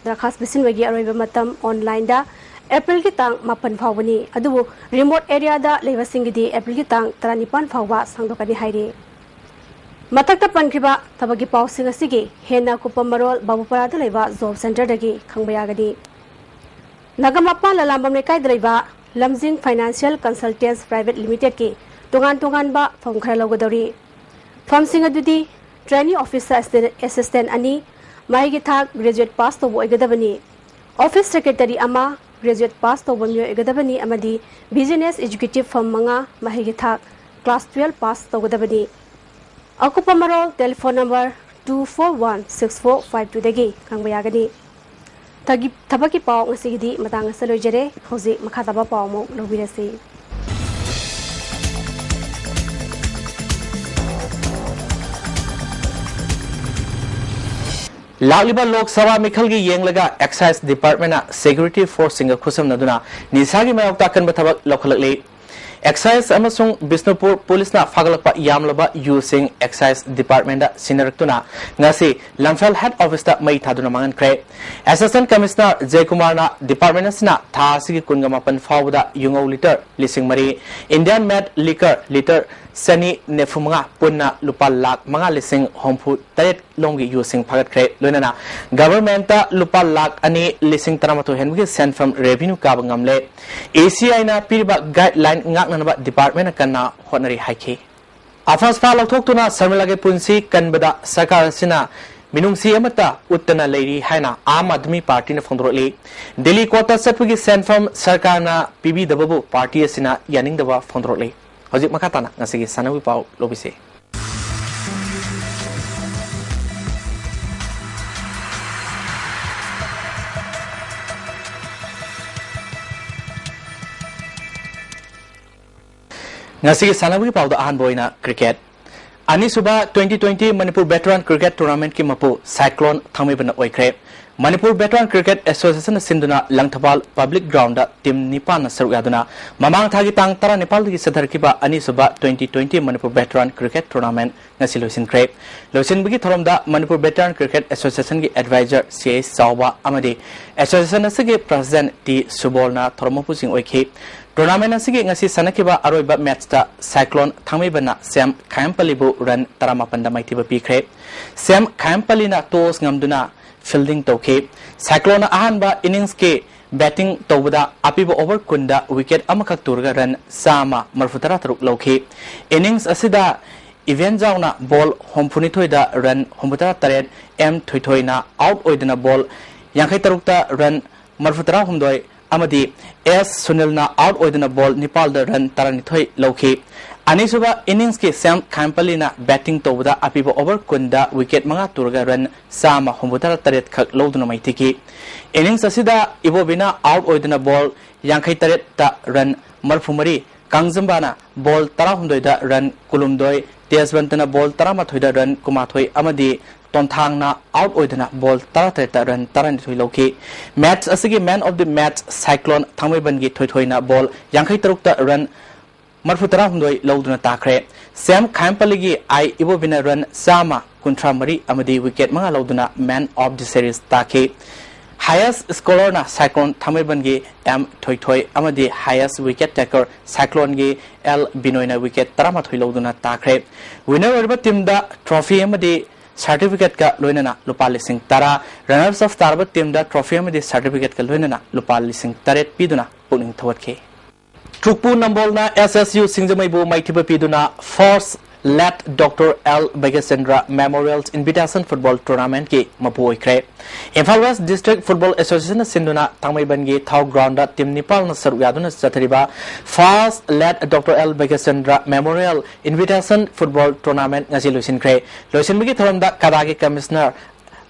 ꯗꯔꯈꯥꯁ ꯄꯤꯁꯤꯟꯕꯒꯤ ꯑꯔꯣꯏꯕ ꯃꯇꯝ ꯑꯣꯟꯂꯥꯏꯟꯗ ꯑꯦꯄ꯭ꯔꯤꯜꯒꯤ ꯇꯥꯡ ꯃꯥꯄꯟ ꯐꯥꯎꯕꯅꯤ, ꯑꯗꯨꯕꯨ ꯔꯤꯃꯣꯠ ꯑꯦꯔꯤꯌꯥꯗ ꯂꯩꯕꯁꯤꯡꯒꯤꯗꯤ ꯑꯦꯄ꯭ꯔꯤꯜꯒꯤ ꯇꯥꯡ ꯇꯔꯥꯅꯤꯄꯥꯟ ꯐꯥꯎꯕ ꯁꯥꯡꯗꯣꯛꯀꯅꯤ ꯍꯥꯏꯔꯤ꯫ ꯃꯊꯛꯇ ꯄꯟꯈ꯭ꯔꯤꯕ ꯊꯕꯛꯀꯤ ꯄꯥꯎꯁꯤꯡ ꯑꯁꯤꯒꯤ ꯍꯦꯟꯅ ꯑꯀꯨꯞꯄ ꯃꯔꯣꯜ ꯕꯥꯕꯨꯄꯥꯔꯥꯗ ꯂꯩꯕ ꯖꯣꯕ ꯁꯦꯟꯇꯔꯗꯒꯤ ꯈꯪꯕ ꯌꯥꯒꯅꯤ꯫ ꯅꯥꯒꯥꯃꯄꯥꯜ ꯂꯂꯥꯝꯕꯝ ꯂꯩꯀꯥꯏꯗ ꯂꯩꯕ ꯂꯝꯖꯤꯡ ꯐꯥꯏꯅꯥꯟꯁꯤꯌꯦꯜ ꯀꯟꯁꯜꯇꯦꯟꯁ ꯄ꯭ꯔꯥꯏꯚꯦꯠ ꯂꯤꯃꯤꯇꯦꯗꯀꯤ ꯇꯣꯉꯥꯟ ꯇꯣꯉꯥꯟꯕ ꯐꯝ ꯈꯔ ꯂꯧꯒꯗꯧꯔꯤ꯫ ꯐꯝꯁꯤꯡ ꯑꯗꯨꯗꯤ ꯇ꯭ꯔꯦꯅꯤ ꯑꯣꯐꯤꯁꯔ ꯑꯦꯁꯤꯁꯇꯦꯟ ꯑꯅꯤ, ꯃꯍꯩꯒꯤ ꯊꯥꯛ ꯒ꯭ꯔꯦꯖꯨꯑꯦꯠ ꯄꯥꯁ ꯇꯧꯕ ꯑꯣꯏꯒꯗꯕꯅꯤ꯫ ꯑꯣꯐꯤꯁ ꯁꯦꯀ꯭ꯔꯦꯇꯔꯤ ꯑꯃ, ꯒ꯭ꯔꯦꯖꯨꯑꯦꯠ ꯄꯥꯁ ꯇꯧꯕ ꯃꯤꯑꯣꯏ ꯑꯣꯏꯒꯗꯕꯅꯤ ꯑꯃꯗꯤ ꯕꯤꯖꯤꯅꯦꯁ ꯑꯦꯛꯖꯤꯀ꯭ꯌꯨꯇꯤꯚ ꯐꯝ ꯃꯉꯥ, ꯃꯍꯩꯒꯤ ꯊꯥꯛ ꯀ꯭ꯂꯥꯁ ꯇꯨꯋꯦꯜꯐ ꯄꯥꯁ ꯇꯧꯒꯗꯕꯅꯤ꯫ ꯑꯀꯨꯞꯄ ꯃꯔꯣꯜ telephone number two four one six four five two ꯗꯒꯤ ꯈꯪꯕ ꯌꯥꯒꯅꯤ꯫ ꯊꯒꯤ-, ꯊꯕꯛꯀꯤ ꯄꯥꯎ ꯉꯁꯤꯒꯤꯗꯤ ꯃꯇꯥꯡ ꯑꯁꯤꯗ ꯂꯣꯏꯖꯔꯦ꯫ ꯍꯧꯖꯤꯛ ꯃꯈꯥ ꯇꯥꯕ ꯄꯥꯎ ꯑꯃꯨꯛ ꯂꯧꯕꯤꯔꯁꯤ꯫ ꯂꯥꯛꯂꯤꯕ ꯂꯣꯛ ꯁꯚꯥ ꯃꯤꯈꯜꯒꯤ ꯌꯦꯡꯂꯒ ꯑꯦꯛꯁꯥꯏꯖ ꯗꯤꯄꯥꯔꯠꯃꯦꯟꯅ ꯁꯦꯀ꯭ꯌꯨꯔꯤꯇꯤ ꯐꯣꯔꯁꯁꯤꯡꯒ ꯈꯨꯠꯁꯝꯅꯗꯨꯅ ꯅꯤꯁꯥꯒꯤ ꯃꯥꯌꯣꯛꯇ ꯑꯀꯟꯕ ꯊꯕꯛ ꯂꯧꯈꯠꯂꯛꯂꯤ꯫ ꯑꯦꯛꯁꯥꯏꯖ ꯑꯃꯁꯨꯡ ꯕꯤꯁꯅꯨꯄꯨꯔ ꯄꯨꯂꯤꯁꯅ ꯐꯥꯒꯠꯂꯛꯄ ꯌꯥꯝꯂꯕ ꯌꯨꯁꯤꯡ ꯑꯦꯛꯁꯥꯏꯖ ꯗꯤꯄꯥꯔꯠꯃꯦꯟꯗ ꯁꯤꯟꯅꯔꯛꯇꯨꯅ ꯉꯁꯤ ꯂꯝꯐꯦꯜ ꯍꯦꯗ ꯑꯣꯐꯤꯁꯇ ꯃꯩ ꯊꯥꯗꯨꯅ ꯃꯥꯡꯍꯟꯈ꯭ꯔꯦ꯫ ꯑꯦꯁꯤꯁꯇꯦꯟꯠ ꯀꯃꯤꯁꯅꯔ ꯖꯌꯀꯨꯃꯥꯔꯅ ꯗꯤꯄꯥꯔꯠꯃꯦꯟ ꯑꯁꯤꯅ ꯊꯥ ꯑꯁꯤꯒꯤ ꯀꯨꯟꯒ ꯃꯥꯄꯟ ꯐꯥꯎꯕꯗ ꯌꯨꯉꯧ ꯂꯤꯇꯔ ꯂꯤꯁꯤꯡ ꯃꯔꯤ, ꯏꯟꯗꯤꯌꯥꯟ ꯃꯦꯗ ꯂꯤꯀꯔ ꯂꯤꯇꯔ ꯆꯅꯤ ꯅꯤꯐꯨ ꯃꯉꯥ, ꯄꯨꯟꯅ ꯂꯨꯄꯥ ꯂꯥꯈ ꯃꯉꯥ ꯂꯤꯁꯤꯡ ꯍꯨꯝꯐꯨ ꯇꯔꯦꯠ ꯂꯣꯝꯒꯤ ꯌꯨꯁꯤꯡ ꯐꯥꯒꯠꯈ꯭ꯔꯦ꯫ ꯂꯣꯏꯅꯅ ꯒꯚꯔꯟꯃꯦꯟꯠꯇ ꯂꯨꯄꯥ ꯂꯥꯈ ꯑꯅꯤ ꯂꯤꯁꯤꯡ ꯇꯔꯥꯃꯥꯊꯣꯏ ꯍꯦꯟꯕꯒꯤ ꯁꯦꯟꯐꯝ ꯔꯦꯚꯤꯅ꯭ꯌꯨ ꯀꯥꯕ ꯉꯝꯂꯦ꯫ ꯑꯦꯁꯤꯑꯥꯏꯅ ꯄꯤꯔꯤꯕ ꯒꯥꯏꯗꯂꯥꯏꯟ ꯉꯥꯛꯅꯅꯕ ꯗꯤꯄꯥꯔꯠꯃꯦꯟꯅ ꯀꯟꯅ ꯍꯣꯠꯅꯔꯤ ꯍꯥꯏꯈꯤ꯫ ꯑꯐꯁꯄꯥ ꯂꯧꯊꯣꯛꯇꯨꯅ ꯁꯔꯃꯤꯂꯥꯒꯤ ꯄꯨꯟꯁꯤ ꯀꯟꯕꯗ ꯁꯔꯀꯥꯔ ꯑꯁꯤꯅ ꯃꯤꯅꯨꯡꯁꯤ ꯑꯃꯠꯇ ꯎꯠꯇꯅ ꯂꯩꯔꯤ ꯍꯥꯏꯅ ꯑꯥꯝ ꯑꯥꯗꯃꯤ ꯄꯥꯔꯇꯤꯅ ꯐꯣꯡꯗꯣꯔꯛꯂꯤ꯫ ꯗꯤꯜꯂꯤ ꯀꯣꯔꯠꯇ ꯆꯠꯄꯒꯤ ꯁꯦꯟꯐꯝ ꯁꯔꯀꯥꯔꯅ ꯄꯤꯕꯤꯗꯕꯕꯨ ꯄꯥꯔꯇꯤ ꯑꯁꯤꯅ ꯌꯥꯅꯤꯡꯗꯕ ꯐꯣꯡꯗꯣꯔꯛꯂꯤ꯫ ꯍꯧꯖꯤꯛ ꯃꯈꯥ ꯇꯥꯅ ꯉꯁꯤꯒꯤ ꯁꯥꯟꯅꯕꯒꯤ ꯄꯥꯎ ꯂꯧꯕꯤꯁꯤ꯫ ꯉꯁꯤꯒꯤ ꯁꯥꯟꯅꯕꯒꯤ ꯄꯥꯎꯗ ꯑꯍꯥꯟꯕ ꯑꯣꯏꯅ ꯀ꯭ꯔꯤꯀꯦꯠ꯫ ꯑꯅꯤꯁꯨꯕ twenty twenty Manipur veteran cricket ꯇꯣꯔꯅꯥꯃꯦꯟꯠꯀꯤ ꯃꯄꯨ ꯁꯥꯏꯀ꯭ꯂꯣꯟ ꯊꯥꯡꯃꯩꯕꯟꯅ ꯑꯣꯏꯈ꯭ꯔꯦ꯫ ꯃꯅꯤꯄꯨꯔ ꯚꯦꯇꯔꯥꯟ ꯀ꯭ꯔꯤꯀꯦꯠ ꯑꯦꯁꯣꯁꯤꯌꯦꯁꯟꯅ ꯁꯤꯟꯗꯨꯅ ꯂꯪꯊꯕꯥꯜ ꯄꯕ꯭ꯂꯤꯛ ꯒ꯭ꯔꯥꯎꯟꯗ ꯇꯤꯝ ꯅꯤꯄꯥꯟꯅ ꯁꯔꯨꯛ ꯌꯥꯗꯨꯅ ꯃꯃꯥꯡ ꯊꯥꯒꯤ ꯇꯥꯡ ꯇꯔꯥꯅꯤꯄꯥꯜꯗꯒꯤ ꯆꯠꯊꯔꯛꯈꯤꯕ ꯑꯅꯤꯁꯨꯕ twenty twenty Manipur veteran cricket tournament ꯉꯁꯤ ꯂꯣꯏꯁꯤꯟꯈ꯭ꯔꯦ꯫ ꯂꯣꯏꯁꯤꯟꯕꯒꯤ ꯊꯧꯔꯝꯗ ꯃꯅꯤꯄꯨꯔ ꯚꯦꯇꯔꯥꯟ ꯀ꯭ꯔꯤꯀꯦꯠ ꯑꯦꯁꯣꯁꯤꯌꯦꯁꯟꯒꯤ ꯑꯦꯗꯚꯥꯏꯖꯔ ꯁꯤ ꯑꯩꯆ ꯆꯥꯎꯕ ꯑꯃꯗꯤ ꯑꯦꯁꯣꯁꯤꯌꯦꯁꯟ ꯑꯁꯤꯒꯤ ꯄ꯭ꯔꯁꯤꯗꯦꯟꯠ ꯇꯤ ꯁꯨꯕꯣꯜꯅ ꯊꯧꯔꯝ ꯃꯄꯨꯁꯤꯡ ꯑꯣꯏꯈꯤ꯫ ꯇꯣꯔꯅꯥꯃꯦꯟꯠ ꯑꯁꯤꯒꯤ ꯉꯁꯤ ꯁꯥꯟꯅꯈꯤꯕ ꯑꯔꯣꯏꯕ ꯃꯦꯠꯆꯇ ꯁꯥꯏꯀ꯭ꯂꯣꯟ ꯊꯥꯡꯃꯩꯕꯟꯅ ꯁꯦꯝ ꯈꯥꯌꯝꯄꯜꯂꯤꯕꯨ ꯔꯟ ꯇꯔꯥꯃꯥꯄꯟꯗ ꯃꯥꯏꯊꯤꯕ ꯄꯤꯈ꯭ꯔꯦ꯫ ꯁꯦꯝ ꯈꯥꯌꯝꯄꯜꯂꯤꯅ ꯇꯣꯁ ꯉꯝꯗꯨꯅ ꯐꯤꯜꯗꯤꯡ ꯇꯧꯈꯤ꯫ ꯁꯥꯏꯀ꯭ꯂꯣꯟꯅ ꯑꯍꯥꯟꯕ ꯏꯅꯤꯡꯁꯀꯤ ꯕꯦꯇꯤꯡ ꯇꯧꯕꯗ ꯑꯄꯤꯕ ꯑꯣꯚꯔ ꯀꯨꯟꯗ ꯋꯤꯀꯦꯠ ꯑꯃꯈꯛ ꯇꯨꯔꯒ ꯔꯟ ꯆꯥꯝꯃ ꯃꯔꯤꯐꯨꯇꯔꯥ ꯇꯔꯨꯛ ꯂꯧꯈꯤ꯫ ꯏꯅꯤꯡꯁ ꯑꯁꯤꯗ ꯏꯚꯦꯟ ꯖꯥꯎꯅ ꯕꯣꯜ ꯍꯨꯝꯐꯨꯅꯤꯊꯣꯏꯗ ꯔꯟ ꯍꯨꯝꯐꯨꯇꯔꯥ ꯇꯔꯦꯠ, ꯑꯦꯝ ꯊꯣꯏꯊꯣꯏꯅ ꯑꯥꯎꯠ ꯑꯣꯏꯗꯨꯅ ꯕꯣꯜ ꯌꯥꯡꯈꯩ ꯇꯔꯨꯛꯇ ꯔꯟ ꯃꯔꯤꯐꯨꯇꯔꯥ ꯍꯨꯝꯗꯣꯏ ꯑꯃꯗꯤ ꯑꯦꯁ ꯁꯨꯅꯤꯜꯅ ꯑꯥꯎꯠ ꯑꯣꯏꯗꯨꯅ ꯕꯣꯜ ꯅꯤꯄꯥꯜꯗ ꯔꯟ ꯇꯔꯥꯅꯤꯊꯣꯏ ꯂꯧꯈꯤ꯫ ꯑꯅꯤꯁꯨꯕ innings ꯀꯤ ꯁꯦꯝ ꯈꯥꯏꯝꯄꯂꯤꯅ batting ꯇꯧꯕꯗ ꯑꯄꯤꯕ over ꯀꯨꯟꯗ wicket ꯃꯉꯥ ꯇꯨꯔꯒ run ꯆꯥꯝꯃ ꯍꯨꯝꯐꯨꯇꯔꯥ ꯇꯔꯦꯠ ꯈꯛ ꯂꯧꯗꯨꯅ ꯃꯥꯏꯊꯤꯈꯤ꯫ Innings ꯑꯁꯤꯗ ꯏꯕꯣꯕꯤꯅ out ꯑꯣꯏꯗꯨꯅ ball ꯌꯥꯡꯈꯩ ꯇꯔꯦꯠꯇ run ꯃꯔꯤꯐꯨ ꯃꯔꯤ, ꯀꯥꯡꯖꯝꯕꯥꯅ ball ꯇꯔꯥꯍꯨꯝꯗꯣꯏꯗ run ꯀꯨꯟꯍꯨꯝꯗꯣꯏ, ꯇꯦꯖꯕꯟꯇꯅ ball ꯇꯔꯥꯃꯥꯊꯣꯏꯗ run ꯀꯨꯟꯃꯥꯊꯣꯏ ꯑꯃꯗꯤ ꯇꯣꯟꯊꯥꯡꯅ out ꯑꯣꯏꯗꯨꯅ ball ꯇꯔꯥꯇꯔꯦꯠꯇ run ꯇꯔꯥꯅꯤꯊꯣꯏ ꯂꯧꯈꯤ꯫ Match ꯑꯁꯤꯒꯤ man of the match cyclone ꯊꯥꯡꯃꯩꯕꯟꯒꯤ ꯊꯣꯏꯊꯣꯏꯅ ball ꯌꯥꯡꯈꯩ ꯇꯔꯨꯛꯇ run ꯃꯔꯤꯐꯨ ꯇꯔꯥꯍꯨꯝꯗꯣꯏ ꯂꯧꯗꯨꯅ ꯇꯥꯈ꯭ꯔꯦ꯫ ꯁꯦꯝ ꯈꯥꯏꯝꯄꯂꯤꯒꯤ ꯑꯥꯏ ꯏꯕꯣꯕꯤꯅ run ꯆꯥꯝꯃ ꯀꯨꯟꯊ꯭ꯔꯥ ꯃꯔꯤ ꯑꯃꯗꯤ wicket ꯃꯉꯥ ꯂꯧꯗꯨꯅ man of the series ꯇꯥꯈꯤ꯫ Highest scorer ꯅ ꯁꯥꯏꯀ꯭ꯂꯣꯟ ꯊꯥꯡꯃꯩꯕꯟꯒꯤ ꯑꯦꯝ ꯊꯣꯏꯊꯣꯏ ꯑꯃꯗꯤ highest wicket taker ꯁꯥꯏꯀ꯭ꯂꯣꯟꯒꯤ ꯑꯦꯜ ꯕꯤꯅꯣꯏꯅ wicket ꯇꯔꯥꯃꯥꯊꯣꯏ ꯂꯧꯗꯨꯅ ꯇꯥꯈ꯭ꯔꯦ꯫ Winner ꯑꯣꯏꯔꯤꯕ team ꯗ trophy ꯑꯃꯗꯤ certificate ꯀ ꯂꯣꯏꯅꯅ ꯂꯨꯄꯥ ꯂꯤꯁꯤꯡ ꯇꯔꯥ, runners up ꯇꯥꯔꯕ team ꯗ trophy ꯑꯃꯗꯤ certificate ꯀ ꯂꯣꯏꯅꯅ ꯂꯨꯄꯥ ꯂꯤꯁꯤꯡ ꯇꯔꯦꯠ ꯄꯤꯗꯨꯅ ꯄꯨꯛꯅꯤꯡ ꯊꯧꯒꯠꯈꯤ꯫ ꯇ꯭ꯔꯨꯛꯄꯨ ꯅꯝꯕꯣꯜꯅ S S U ꯁꯤꯡꯖꯃꯩꯕꯨ ꯃꯥꯏꯊꯤꯕ ꯄꯤꯗꯨꯅ First Late Doctor L Bhagyachandra Memorial Invitation Football Tournament ꯀꯤ ꯃꯄꯨ ꯑꯣꯏꯈ꯭ꯔꯦ꯫ Imphal West District Football Association ꯅ ꯁꯤꯟꯗꯨꯅ ꯊꯥꯡꯃꯩꯕꯟꯒꯤ ꯊꯥꯎ ground ꯗ team ꯅꯤꯄꯥꯜꯅ ꯁꯔꯨꯛ ꯌꯥꯗꯨꯅ ꯆꯠꯊꯔꯤꯕ First Late Doctor L Bhagyachandra Memorial Invitation Football Tournament ꯉꯁꯤ ꯂꯣꯏꯁꯤꯟꯈ꯭ꯔꯦ꯫ ꯂꯣꯏꯁꯤꯟꯕꯒꯤ ꯊꯧꯔꯝꯗ ꯀꯗꯥꯒꯤ Commissioner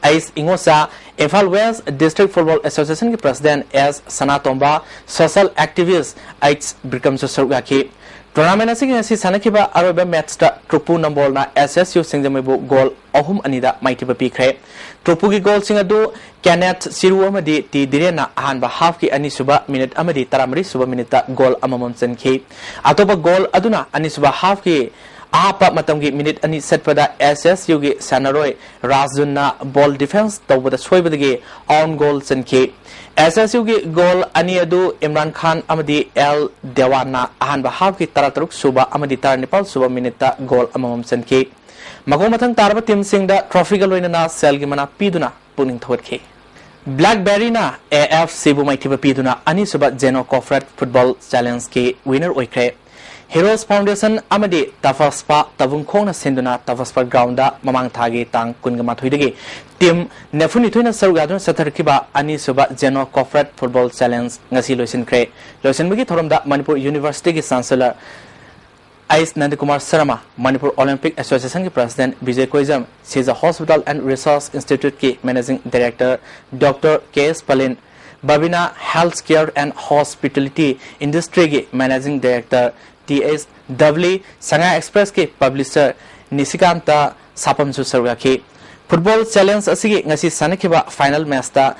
H Ingocha, Imphal West District Football Association ꯒꯤ President S Sanatomba, social activist H ꯕꯤꯀ꯭ꯔꯝꯁꯨ ꯁꯔꯨꯛ ꯌꯥꯈꯤ꯫ Tournament ꯑꯁꯤꯒꯤ ꯉꯁꯤ ꯁꯥꯟꯅꯈꯤꯕ ꯑꯔꯣꯏꯕ match ꯇ ꯇ꯭ꯔꯨꯛꯄꯨ ꯅꯝꯕꯣꯜꯅ S S U ꯁꯤꯡꯖꯃꯩꯕꯨ goal ꯑꯍꯨꯝ ꯑꯅꯤꯗ ꯃꯥꯏꯊꯤꯕ ꯄꯤꯈ꯭ꯔꯦ꯫ ꯇ꯭ꯔꯨꯛꯄꯨꯒꯤ goal ꯁꯤꯡ ꯑꯗꯨ ꯀꯦꯅꯦꯊ ꯁꯤꯔꯨ ꯑꯃꯗꯤ ꯇꯤ ꯙꯤꯔꯦꯟꯅ ꯑꯍꯥꯟꯕ half ꯀꯤ ꯑꯅꯤꯁꯨꯕ minute ꯑꯃꯗꯤ ꯇꯔꯥꯃꯔꯤꯁꯨꯕ minute ꯇ goal ꯑꯃꯃꯝ ꯆꯟꯈꯤ꯫ ꯑꯇꯣꯞꯄ goal ꯑꯗꯨꯅ ꯑꯅꯤꯁꯨꯕ half ꯀꯤ ꯑꯍꯥꯞꯄ ꯃꯇꯝꯒꯤ minute ꯑꯅꯤ ꯆꯠꯄꯗ S S U ꯒꯤ ꯁꯥꯟꯅꯔꯣꯏ ꯔꯥꯖꯨꯟꯅ ball defence ꯇꯧꯕꯗ ꯁꯣꯏꯕꯗꯒꯤ own goal ꯆꯟꯈꯤ꯫ S S U ꯒꯤ goal ꯑꯅꯤ ꯑꯗꯨ ꯏꯝꯔꯥꯟ ꯈꯥꯟ ꯑꯃꯗꯤ ꯑꯦꯜ ꯗꯦꯋꯥꯟꯅ ꯑꯍꯥꯟꯕ half ꯀꯤ ꯇꯔꯥꯇꯔꯨꯛ ꯁꯨꯕ ꯑꯃꯗꯤ ꯇꯔꯥꯅꯤꯄꯥꯜ ꯁꯨꯕ minute ꯇ goal ꯑꯃꯃꯝ ꯆꯟꯈꯤ꯫ ꯃꯈꯣꯡ ꯃꯊꯪ ꯇꯥꯔꯕ team ꯁꯤꯡꯗ trophy ꯒ ꯂꯣꯏꯅꯅ ꯁꯦꯜꯒꯤ ꯃꯅꯥ ꯄꯤꯗꯨꯅ ꯄꯨꯛꯅꯤꯡ ꯊꯧꯒꯠꯈꯤ꯫ Blackberry ꯅ A F C ꯕꯨ ꯃꯥꯏꯊꯤꯕ ꯄꯤꯗꯨꯅ ꯑꯅꯤꯁꯨꯕ Zeno Corporate Football Challenge ꯀꯤ winner ꯑꯣꯏꯈ꯭ꯔꯦ꯫ Heroes Foundation ꯑꯃꯗꯤ ꯇꯐꯁꯄꯥ ꯇꯕꯨꯡꯈꯣꯡꯅ ꯁꯤꯟꯗꯨꯅ ꯇꯐꯁꯄꯥ ground ꯗ ꯃꯃꯥꯡ ꯊꯥꯒꯤ ꯇꯥꯡ ꯀꯨꯟꯃꯥꯊꯣꯏꯗꯒꯤ team ꯅꯤꯐꯨꯅꯤꯊꯣꯏꯅ ꯁꯔꯨꯛ ꯌꯥꯗꯨꯅ ꯆꯠꯊꯔꯛꯈꯤꯕ ꯑꯅꯤꯁꯨꯕ Zeno Corporate Football Challenge ꯉꯁꯤ ꯂꯣꯏꯁꯤꯟꯈ꯭ꯔꯦ꯫ ꯂꯣꯏꯁꯤꯟꯕꯒꯤ ꯊꯧꯔꯝꯗ ꯃꯅꯤꯄꯨꯔ University ꯒꯤ Chancellor H Nandakumar Sharma, Manipur Olympic ꯑꯦꯁꯣꯁꯤꯌꯦꯁꯟꯒꯤ president Bijoy Koijam, Shija hospital and research ꯏꯟꯁꯇꯤꯇ꯭ꯌꯨꯠꯀꯤ managing director doctor K S Palin, ꯕꯕꯤꯅꯥ ꯍꯦꯜꯊ ꯀꯦꯌꯔ ꯑꯦꯟ ꯍꯣꯁꯄꯤꯇꯥꯂꯤꯇꯤ ꯏꯟꯗꯁꯇ꯭ꯔꯤꯒꯤ managing director T H Dabali, Sangai ꯑꯦꯛꯁꯄ꯭ꯔꯦꯁꯀꯤ ꯄꯕ꯭ꯂꯤꯁꯔ ꯅꯤꯁꯤꯀꯥꯟꯇ ꯁꯥꯄꯝꯁꯨ ꯁꯔꯨꯛ ꯌꯥꯈꯤ꯫ ꯐꯨꯠꯕꯣꯜ ꯆꯦꯂꯦꯟꯖ ꯑꯁꯤꯒꯤ ꯉꯁꯤ ꯁꯥꯟꯅꯈꯤꯕ ꯐꯥꯏꯅꯦꯜ ꯃꯦꯆꯇ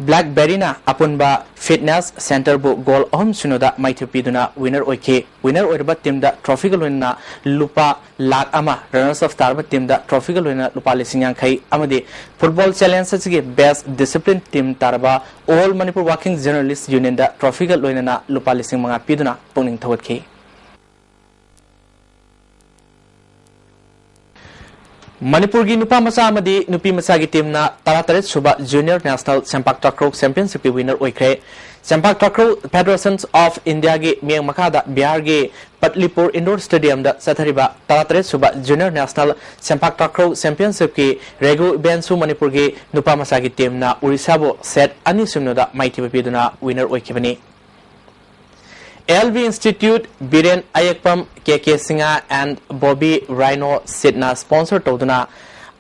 ꯕ꯭ꯂꯦꯛ ꯕꯦꯔꯤꯅ ꯑꯄꯨꯟꯕ ꯐꯤꯠꯅꯦꯁ ꯁꯦꯟꯇꯔꯕꯨ ꯒꯣꯜ ꯑꯍꯨꯝ ꯁꯤꯅꯣꯗ ꯃꯥꯏꯊꯤꯕ ꯄꯤꯗꯨꯅ ꯋꯤꯅꯔ ꯑꯣꯏꯈꯤ꯫ ꯋꯤꯅꯔ ꯑꯣꯏꯔꯕ ꯇꯤꯝꯗ ꯇ꯭ꯔꯣꯐꯤꯒ ꯂꯣꯏꯅꯅ ꯂꯨꯄꯥ ꯂꯥꯈ ꯑꯃ, ꯔꯅꯔꯁ ꯑꯞ ꯇꯥꯔꯕ ꯇꯤꯝꯗ ꯇ꯭ꯔꯣꯐꯤꯒ ꯂꯣꯏꯅꯅ ꯂꯨꯄꯥ ꯂꯤꯁꯤꯡ ꯌꯥꯡꯈꯩ ꯑꯃꯗꯤ ꯐꯨꯠꯕꯣꯜ ꯆꯦꯂꯦꯟꯖ ꯑꯁꯤꯒꯤ ꯕꯦꯁ ꯗꯤꯁꯤꯄ꯭ꯂꯤꯟ ꯇꯤꯝ ꯇꯥꯔꯕ ꯑꯣꯜ ꯃꯅꯤꯄꯨꯔ ꯋꯥꯔꯀꯤꯡ ꯖꯔꯅꯦꯂꯤꯁ ꯌꯨꯅꯤꯌꯟꯗ ꯇ꯭ꯔꯣꯐꯤꯒ ꯂꯣꯏꯅꯅ ꯂꯨꯄꯥ ꯂꯤꯁꯤꯡ ꯃꯉꯥ ꯄꯤꯗꯨꯅ ꯄꯨꯛꯅꯤꯡ ꯊꯧꯒꯠꯈꯤ꯫ ꯃꯅꯤꯄꯨꯔꯒꯤ ꯅꯨꯄꯥ ꯃꯆꯥ ꯑꯃꯗꯤ ꯅꯨꯄꯤ ꯃꯆꯥꯒꯤ ꯇꯤꯝꯅ ꯇꯔꯥꯇꯔꯦꯠ ꯁꯨꯕ ꯖꯨꯅꯤꯌꯔ ꯅꯦꯁꯅꯦꯜ ꯁꯦꯝꯄꯥꯛ ꯇꯥꯀ꯭ꯔꯧ ꯆꯦꯝꯄꯤꯌꯟꯁꯤꯞꯀꯤ ꯋꯤꯅꯔ ꯑꯣꯏꯈ꯭ꯔꯦ꯫ ꯁꯦꯝꯄꯥꯛ ꯇꯥꯀ꯭ꯔꯧ ꯐꯦꯗꯔꯦꯁꯟ ꯑꯣꯐ ꯏꯟꯗꯤꯌꯥꯒꯤ ꯃꯤꯠꯌꯦꯡ ꯃꯈꯥꯗ ꯕꯤꯍꯥꯔꯒꯤ ꯄꯠꯂꯤꯄꯨꯔ ꯏꯟꯗꯣꯔ ꯁ꯭ꯇꯦꯗꯤꯌꯝꯗ ꯆꯠꯊꯔꯤꯕ ꯇꯔꯥꯇꯔꯦꯠ ꯁꯨꯕ ꯖꯨꯅꯤꯌꯔ ꯅꯦꯁꯅꯦꯜ ꯁꯦꯝꯄꯥꯛ ꯇꯥꯀ꯭ꯔꯧ ꯆꯦꯝꯄꯤꯌꯟꯁꯤꯞꯀꯤ ꯔꯦꯒꯨ ꯏꯚꯦꯟꯁꯨ ꯃꯅꯤꯄꯨꯔꯒꯤ ꯅꯨꯄꯥ ꯃꯆꯥꯒꯤ ꯇꯤꯝꯅ ꯎꯔꯤꯁꯥꯕꯨ ꯁꯦꯠ ꯑꯅꯤ ꯁꯤꯅꯣꯗ ꯃꯥꯏꯊꯤꯕ ꯄꯤꯗꯨꯅ ꯋꯤꯅꯔ ꯑꯣꯏꯈꯤꯕꯅꯤ꯫ L B institute, Biren Ayekpam, K K Singh and Bobby Raino ꯁꯤꯠꯅ ꯁ꯭ꯄꯣꯟꯁꯔ ꯇꯧꯗꯨꯅ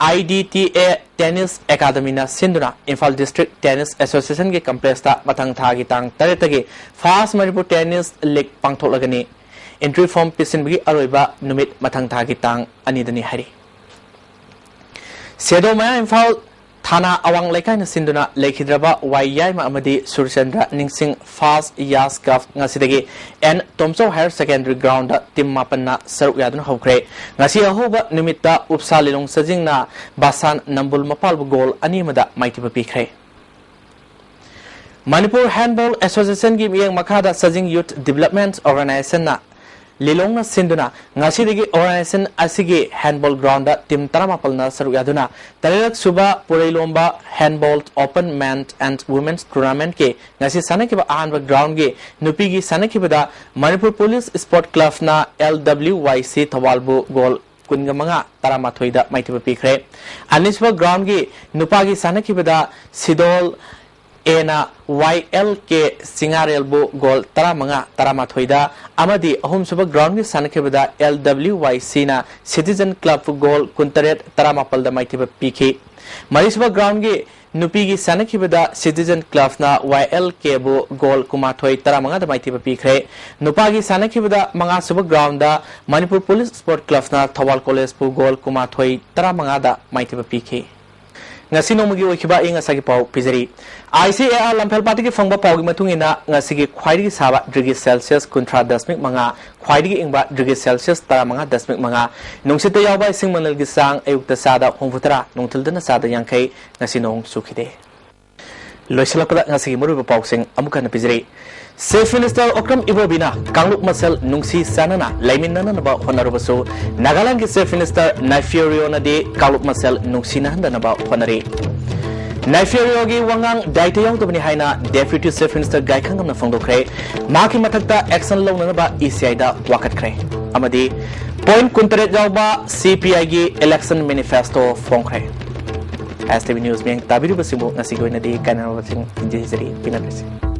I D T A tennis ꯑꯦꯀꯥꯗꯃꯤꯅ ꯁꯤꯟꯗꯨꯅ ꯏꯝꯐꯥꯜ ꯗꯤꯁꯇ꯭ꯔꯤꯛ ꯇꯦꯅꯤꯁ ꯑꯦꯁꯣꯁꯤꯌꯦꯁꯟꯒꯤ ꯀꯝꯄ꯭ꯂꯦꯛꯁꯇ ꯃꯊꯪ ꯊꯥꯒꯤ ꯇꯥꯡ ꯇꯔꯦꯠꯇꯒꯤ ꯐꯥꯔꯁ ꯃꯅꯤꯄꯨꯔ ꯇꯦꯅꯤꯁ ꯂꯤꯒ ꯄꯥꯡꯊꯣꯛꯂꯒꯅꯤ꯫ ꯑꯦꯟꯇ꯭ꯔꯤ ꯐꯣꯔꯝ ꯄꯤꯁꯤꯟꯕꯒꯤ ꯑꯔꯣꯏꯕ ꯅꯨꯃꯤꯠ ꯃꯊꯪ ꯊꯥꯒꯤ ꯇꯥꯡ ꯑꯅꯤꯗꯅꯤ ꯍꯥꯏꯔꯤ꯫ ꯁꯦꯗꯣ ꯃꯌꯥ ꯏꯝꯐꯥꯜ ꯊꯥꯅꯥ ꯑꯋꯥꯡ ꯂꯩꯀꯥꯏꯅ ꯁꯤꯟꯗꯨꯅ ꯂꯩꯈꯤꯗ꯭ꯔꯕ ꯋꯥꯏ ꯌꯥꯏꯃ ꯑꯃꯗꯤ ꯁꯨꯔꯆꯟꯗ꯭ꯔ ꯅꯤꯡꯁꯤꯡ ꯐꯥꯁ ꯌꯥꯁ ꯀꯞ ꯉꯁꯤꯗꯒꯤ N Tomchou higher secondary ground team ꯃꯥꯄꯟꯅ ꯁꯔꯨꯛ ꯌꯥꯗꯨꯅ ꯍꯧꯈ꯭ꯔꯦ꯫ ꯉꯁꯤ ꯑꯍꯧꯕ ꯅꯨꯃꯤꯠꯇ ꯎꯞꯁꯥ ꯂꯤꯂꯣꯡ ꯆꯥꯖꯤꯡꯅ ꯕꯥꯁꯥꯟ ꯅꯝꯕꯨꯜ ꯃꯄꯥꯜꯕꯨ ꯒꯣꯜ ꯑꯅꯤ ꯑꯃꯗ ꯃꯥꯏꯊꯤꯕ ꯄꯤꯈ꯭ꯔꯦ꯫ ꯃꯅꯤꯄꯨꯔ ꯍꯦꯟꯗꯕꯣꯜ ꯑꯦꯁꯣꯁꯤꯌꯦꯁꯟꯒꯤ ꯃꯤꯠꯌꯦꯡ ꯃꯈꯥꯗ ꯆꯥꯖꯤꯡ ꯌꯨꯊ ꯗꯤꯕꯦꯂꯞꯃꯦꯟꯠ ꯑꯣꯔꯒꯅꯥꯏꯖꯦꯁꯟꯅ ꯂꯤꯂꯣꯡꯅ ꯁꯤꯟꯗꯨꯅ ꯉꯁꯤꯗꯒꯤ ꯑꯣꯔꯒꯅꯥꯏꯖꯦꯁꯟ ꯑꯁꯤꯒꯤ ꯍꯦꯟꯗꯕꯣꯜ ꯒ꯭ꯔꯥꯎꯟꯗ ꯇꯤꯝ ꯇꯔꯥꯃꯥꯄꯜꯅ ꯁꯔꯨꯛ ꯌꯥꯗꯨꯅ ꯇꯔꯦꯠꯂꯛ ꯁꯨꯕ ꯄꯨꯔꯩꯂꯣꯝꯕ handball open men and women's ꯇꯨꯔꯅꯥꯃꯦꯟꯠꯀꯤ ꯉꯁꯤ ꯁꯥꯟꯅꯈꯤꯕ ꯑꯍꯥꯟꯕ ꯒ꯭ꯔꯥꯎꯟꯒꯤ ꯅꯨꯄꯤꯒꯤ ꯁꯥꯟꯅꯈꯤꯕꯗ ꯃꯅꯤꯄꯨꯔ ꯄꯨꯂꯤꯁ ꯁ꯭ꯄꯣꯔꯠ ꯀ꯭ꯂꯕꯅ ꯑꯦꯜ ꯗꯕ꯭ꯂꯤꯎ ꯋꯥꯏ ꯁꯤ ꯊꯧꯕꯥꯜꯕꯨ ꯒꯣꯜ ꯀꯨꯟꯒ ꯃꯉꯥ, ꯇꯔꯥꯃꯥꯊꯣꯏꯗ ꯃꯥꯏꯊꯤꯕ ꯄꯤꯈ꯭ꯔꯦ꯫ ꯑꯅꯤꯁꯨꯕ ꯒ꯭ꯔꯥꯎꯟꯒꯤ ꯅꯨꯄꯥꯒꯤ ꯁꯥꯟꯅꯈꯤꯕꯗ ꯁꯤꯗꯣꯜ ꯑꯦꯅ ꯋꯥꯏ ꯑꯦꯜ ꯀꯦ ꯆꯤꯡꯉꯥꯔꯦꯜꯕꯨ ꯒꯣꯜ ꯇꯔꯥꯃꯉꯥ ꯇꯔꯥꯃꯥꯊꯣꯏꯗ ꯑꯃꯗꯤ ꯑꯍꯨꯝꯁꯨꯕ ꯒ꯭ꯔꯥꯎꯟꯒꯤ ꯁꯥꯟꯅꯈꯤꯕꯗ ꯑꯦꯜ ꯗꯕ꯭ꯂꯤꯎ ꯋꯥꯏ ꯁꯤꯅ ꯁꯤꯇꯤꯖꯟ ꯀ꯭ꯂꯕꯄꯨ ꯒꯣꯜ ꯀꯨꯟꯇꯔꯦꯠ ꯇꯔꯥꯃꯥꯄꯜꯗ ꯃꯥꯏꯊꯤꯕ ꯄꯤꯈꯤ꯫ ꯃꯔꯤꯁꯨꯕ ꯒ꯭ꯔꯥꯎꯟꯒꯤ ꯅꯨꯄꯤꯒꯤ ꯁꯥꯟꯅꯈꯤꯕꯗ ꯁꯤꯇꯤꯖꯟ ꯀ꯭ꯂꯕꯅ ꯋꯥꯏ ꯑꯦꯜ ꯀꯦꯕꯨ ꯒꯣꯜ ꯀꯨꯟꯃꯥꯊꯣꯏ ꯇꯔꯥꯃꯉꯥꯗ ꯃꯥꯏꯊꯤꯕ ꯄꯤꯈ꯭ꯔꯦ꯫ ꯅꯨꯄꯥꯒꯤ ꯁꯥꯟꯅꯈꯤꯕꯗ ꯃꯉꯥꯁꯨꯕ ꯒ꯭ꯔꯥꯎꯟꯗ ꯃꯅꯤꯄꯨꯔ ꯄꯨꯂꯤꯁ ꯁ꯭ꯄꯣꯔꯠ ꯀ꯭ꯂꯕꯅ ꯊꯧꯕꯥꯜ ꯀꯣꯂꯦꯖꯄꯨ ꯒꯣꯜ ꯀꯨꯟꯃꯥꯊꯣꯏ ꯇꯔꯥꯃꯉꯥꯗ ꯃꯥꯏꯊꯤꯕ ꯄꯤꯈꯤ꯫ ꯉꯁꯤ ꯅꯣꯡꯃꯒꯤ ꯑꯣꯏꯈꯤꯕ ꯑꯏꯪ ꯑꯁꯥꯒꯤ ꯄꯥꯎ ꯄꯤꯖꯔꯤ꯫ ꯑꯥꯏ ꯁꯤ ꯑꯦ ꯑꯥꯔ ꯂꯝꯐꯦꯜ ꯄꯥꯠꯇꯒꯤ ꯐꯪꯕ ꯄꯥꯎꯒꯤ ꯃꯇꯨꯡ ꯏꯟꯅ ꯉꯁꯤꯒꯤ ꯈ꯭ꯋꯥꯏꯗꯒꯤ ꯁꯥꯕ ꯗꯤꯒ꯭ꯔꯤ ꯁꯦꯜꯁꯤꯌꯁ ꯀꯨꯟꯊ꯭ꯔꯥ ꯗꯁꯃꯤꯛ ꯃꯉꯥ, ꯈ꯭ꯋꯥꯏꯗꯒꯤ ꯏꯪꯕ ꯗꯤꯒ꯭ꯔꯤ ꯁꯦꯜꯁꯤꯌꯁ ꯇꯔꯥꯃꯉꯥ ꯗꯁꯃꯤꯛ ꯃꯉꯥ, ꯅꯨꯡꯁꯤꯠꯇ ꯌꯥꯎꯕ ꯏꯁꯤꯡ ꯃꯅꯤꯜꯒꯤ ꯆꯥꯡ ꯑꯌꯨꯛꯇ ꯆꯥꯗ ꯍꯨꯝꯐꯨꯇꯔꯥ, ꯅꯨꯡꯊꯤꯜꯗꯅ ꯆꯥꯗ ꯌꯥꯡꯈꯩ꯫ ꯉꯁꯤ ꯅꯣꯡ ꯆꯨꯈꯤꯗꯦ꯫ ꯂꯣꯏꯁꯤꯜꯂꯛꯄꯗ ꯉꯁꯤꯒꯤ ꯃꯔꯨꯑꯣꯏꯕ ꯄꯥꯎꯁꯤꯡ ꯑꯃꯨꯛ ꯍꯟꯅ ꯄꯤꯖꯔꯤ꯫ ꯆꯤꯐ ꯃꯤꯅꯤꯁꯇꯔ ꯑꯣꯀ꯭ꯔꯝ ꯏꯕꯣꯕꯤꯅ ꯀꯥꯡꯂꯨꯞ ꯃꯁꯦꯜ ꯅꯨꯡꯁꯤ ꯆꯥꯟꯅꯅ ꯂꯩꯃꯤꯟꯅꯅꯕ ꯍꯣꯠꯅꯔꯕꯁꯨ ꯅꯥꯒꯥꯂꯦꯟꯗꯒꯤ ꯆꯤꯐ ꯃꯤꯅꯤꯁꯇꯔ ꯅꯥꯏꯐꯤꯌꯣ ꯔꯤꯑꯣꯅꯗꯤ ꯀꯥꯡꯂꯨꯞ ꯃꯁꯦꯜ ꯅꯨꯡꯁꯤꯅꯍꯟꯗꯅꯕ ꯍꯣꯠꯅꯔꯤ꯫ ꯅꯥꯏꯐꯤꯌꯣ ꯔꯤꯑꯣꯒꯤ ꯋꯥꯉꯥꯡ ꯗꯥꯏꯇ ꯌꯥꯎꯗꯕꯅꯤ ꯍꯥꯏꯅ ꯗꯦꯄ꯭ꯌꯨꯇꯤ ꯆꯤꯐ ꯃꯤꯅꯤꯁꯇꯔ ꯒꯥꯏꯈꯪꯉꯝꯅ ꯐꯣꯡꯗꯣꯛꯈ꯭ꯔꯦ꯫ ꯃꯍꯥꯛꯀꯤ ꯃꯊꯛꯇ ꯑꯦꯛꯁꯟ ꯂꯧꯅꯅꯕ ꯏ ꯁꯤ ꯑꯥꯏꯗ ꯋꯥꯀꯠꯈ꯭ꯔꯦ꯫ ꯑꯃꯗꯤ ꯄꯣꯏꯟꯠ ꯀꯨꯟꯇꯔꯦꯠ ꯌꯥꯎꯕ ꯁꯤ ꯄꯤ ꯑꯥꯏꯒꯤ ꯏꯂꯦꯛꯁꯟ ꯃꯦꯅꯤꯐꯦꯁꯇꯣ ꯐꯣꯡꯈ꯭ꯔꯦ꯫ ꯑꯦꯁ ꯇꯤ ꯚꯤ ꯅ꯭ꯌꯨꯁ ꯃꯤꯠꯌꯦꯡ ꯇꯥꯕꯤꯔꯤꯕꯁꯤꯡꯕꯨ ꯉꯁꯤꯒꯤ ꯑꯣꯏꯅꯗꯤ ꯀꯥꯏꯅꯔꯕꯁꯤꯡ ꯌꯩꯖꯔꯤ꯫ ꯄꯤꯅꯔꯁꯤ꯫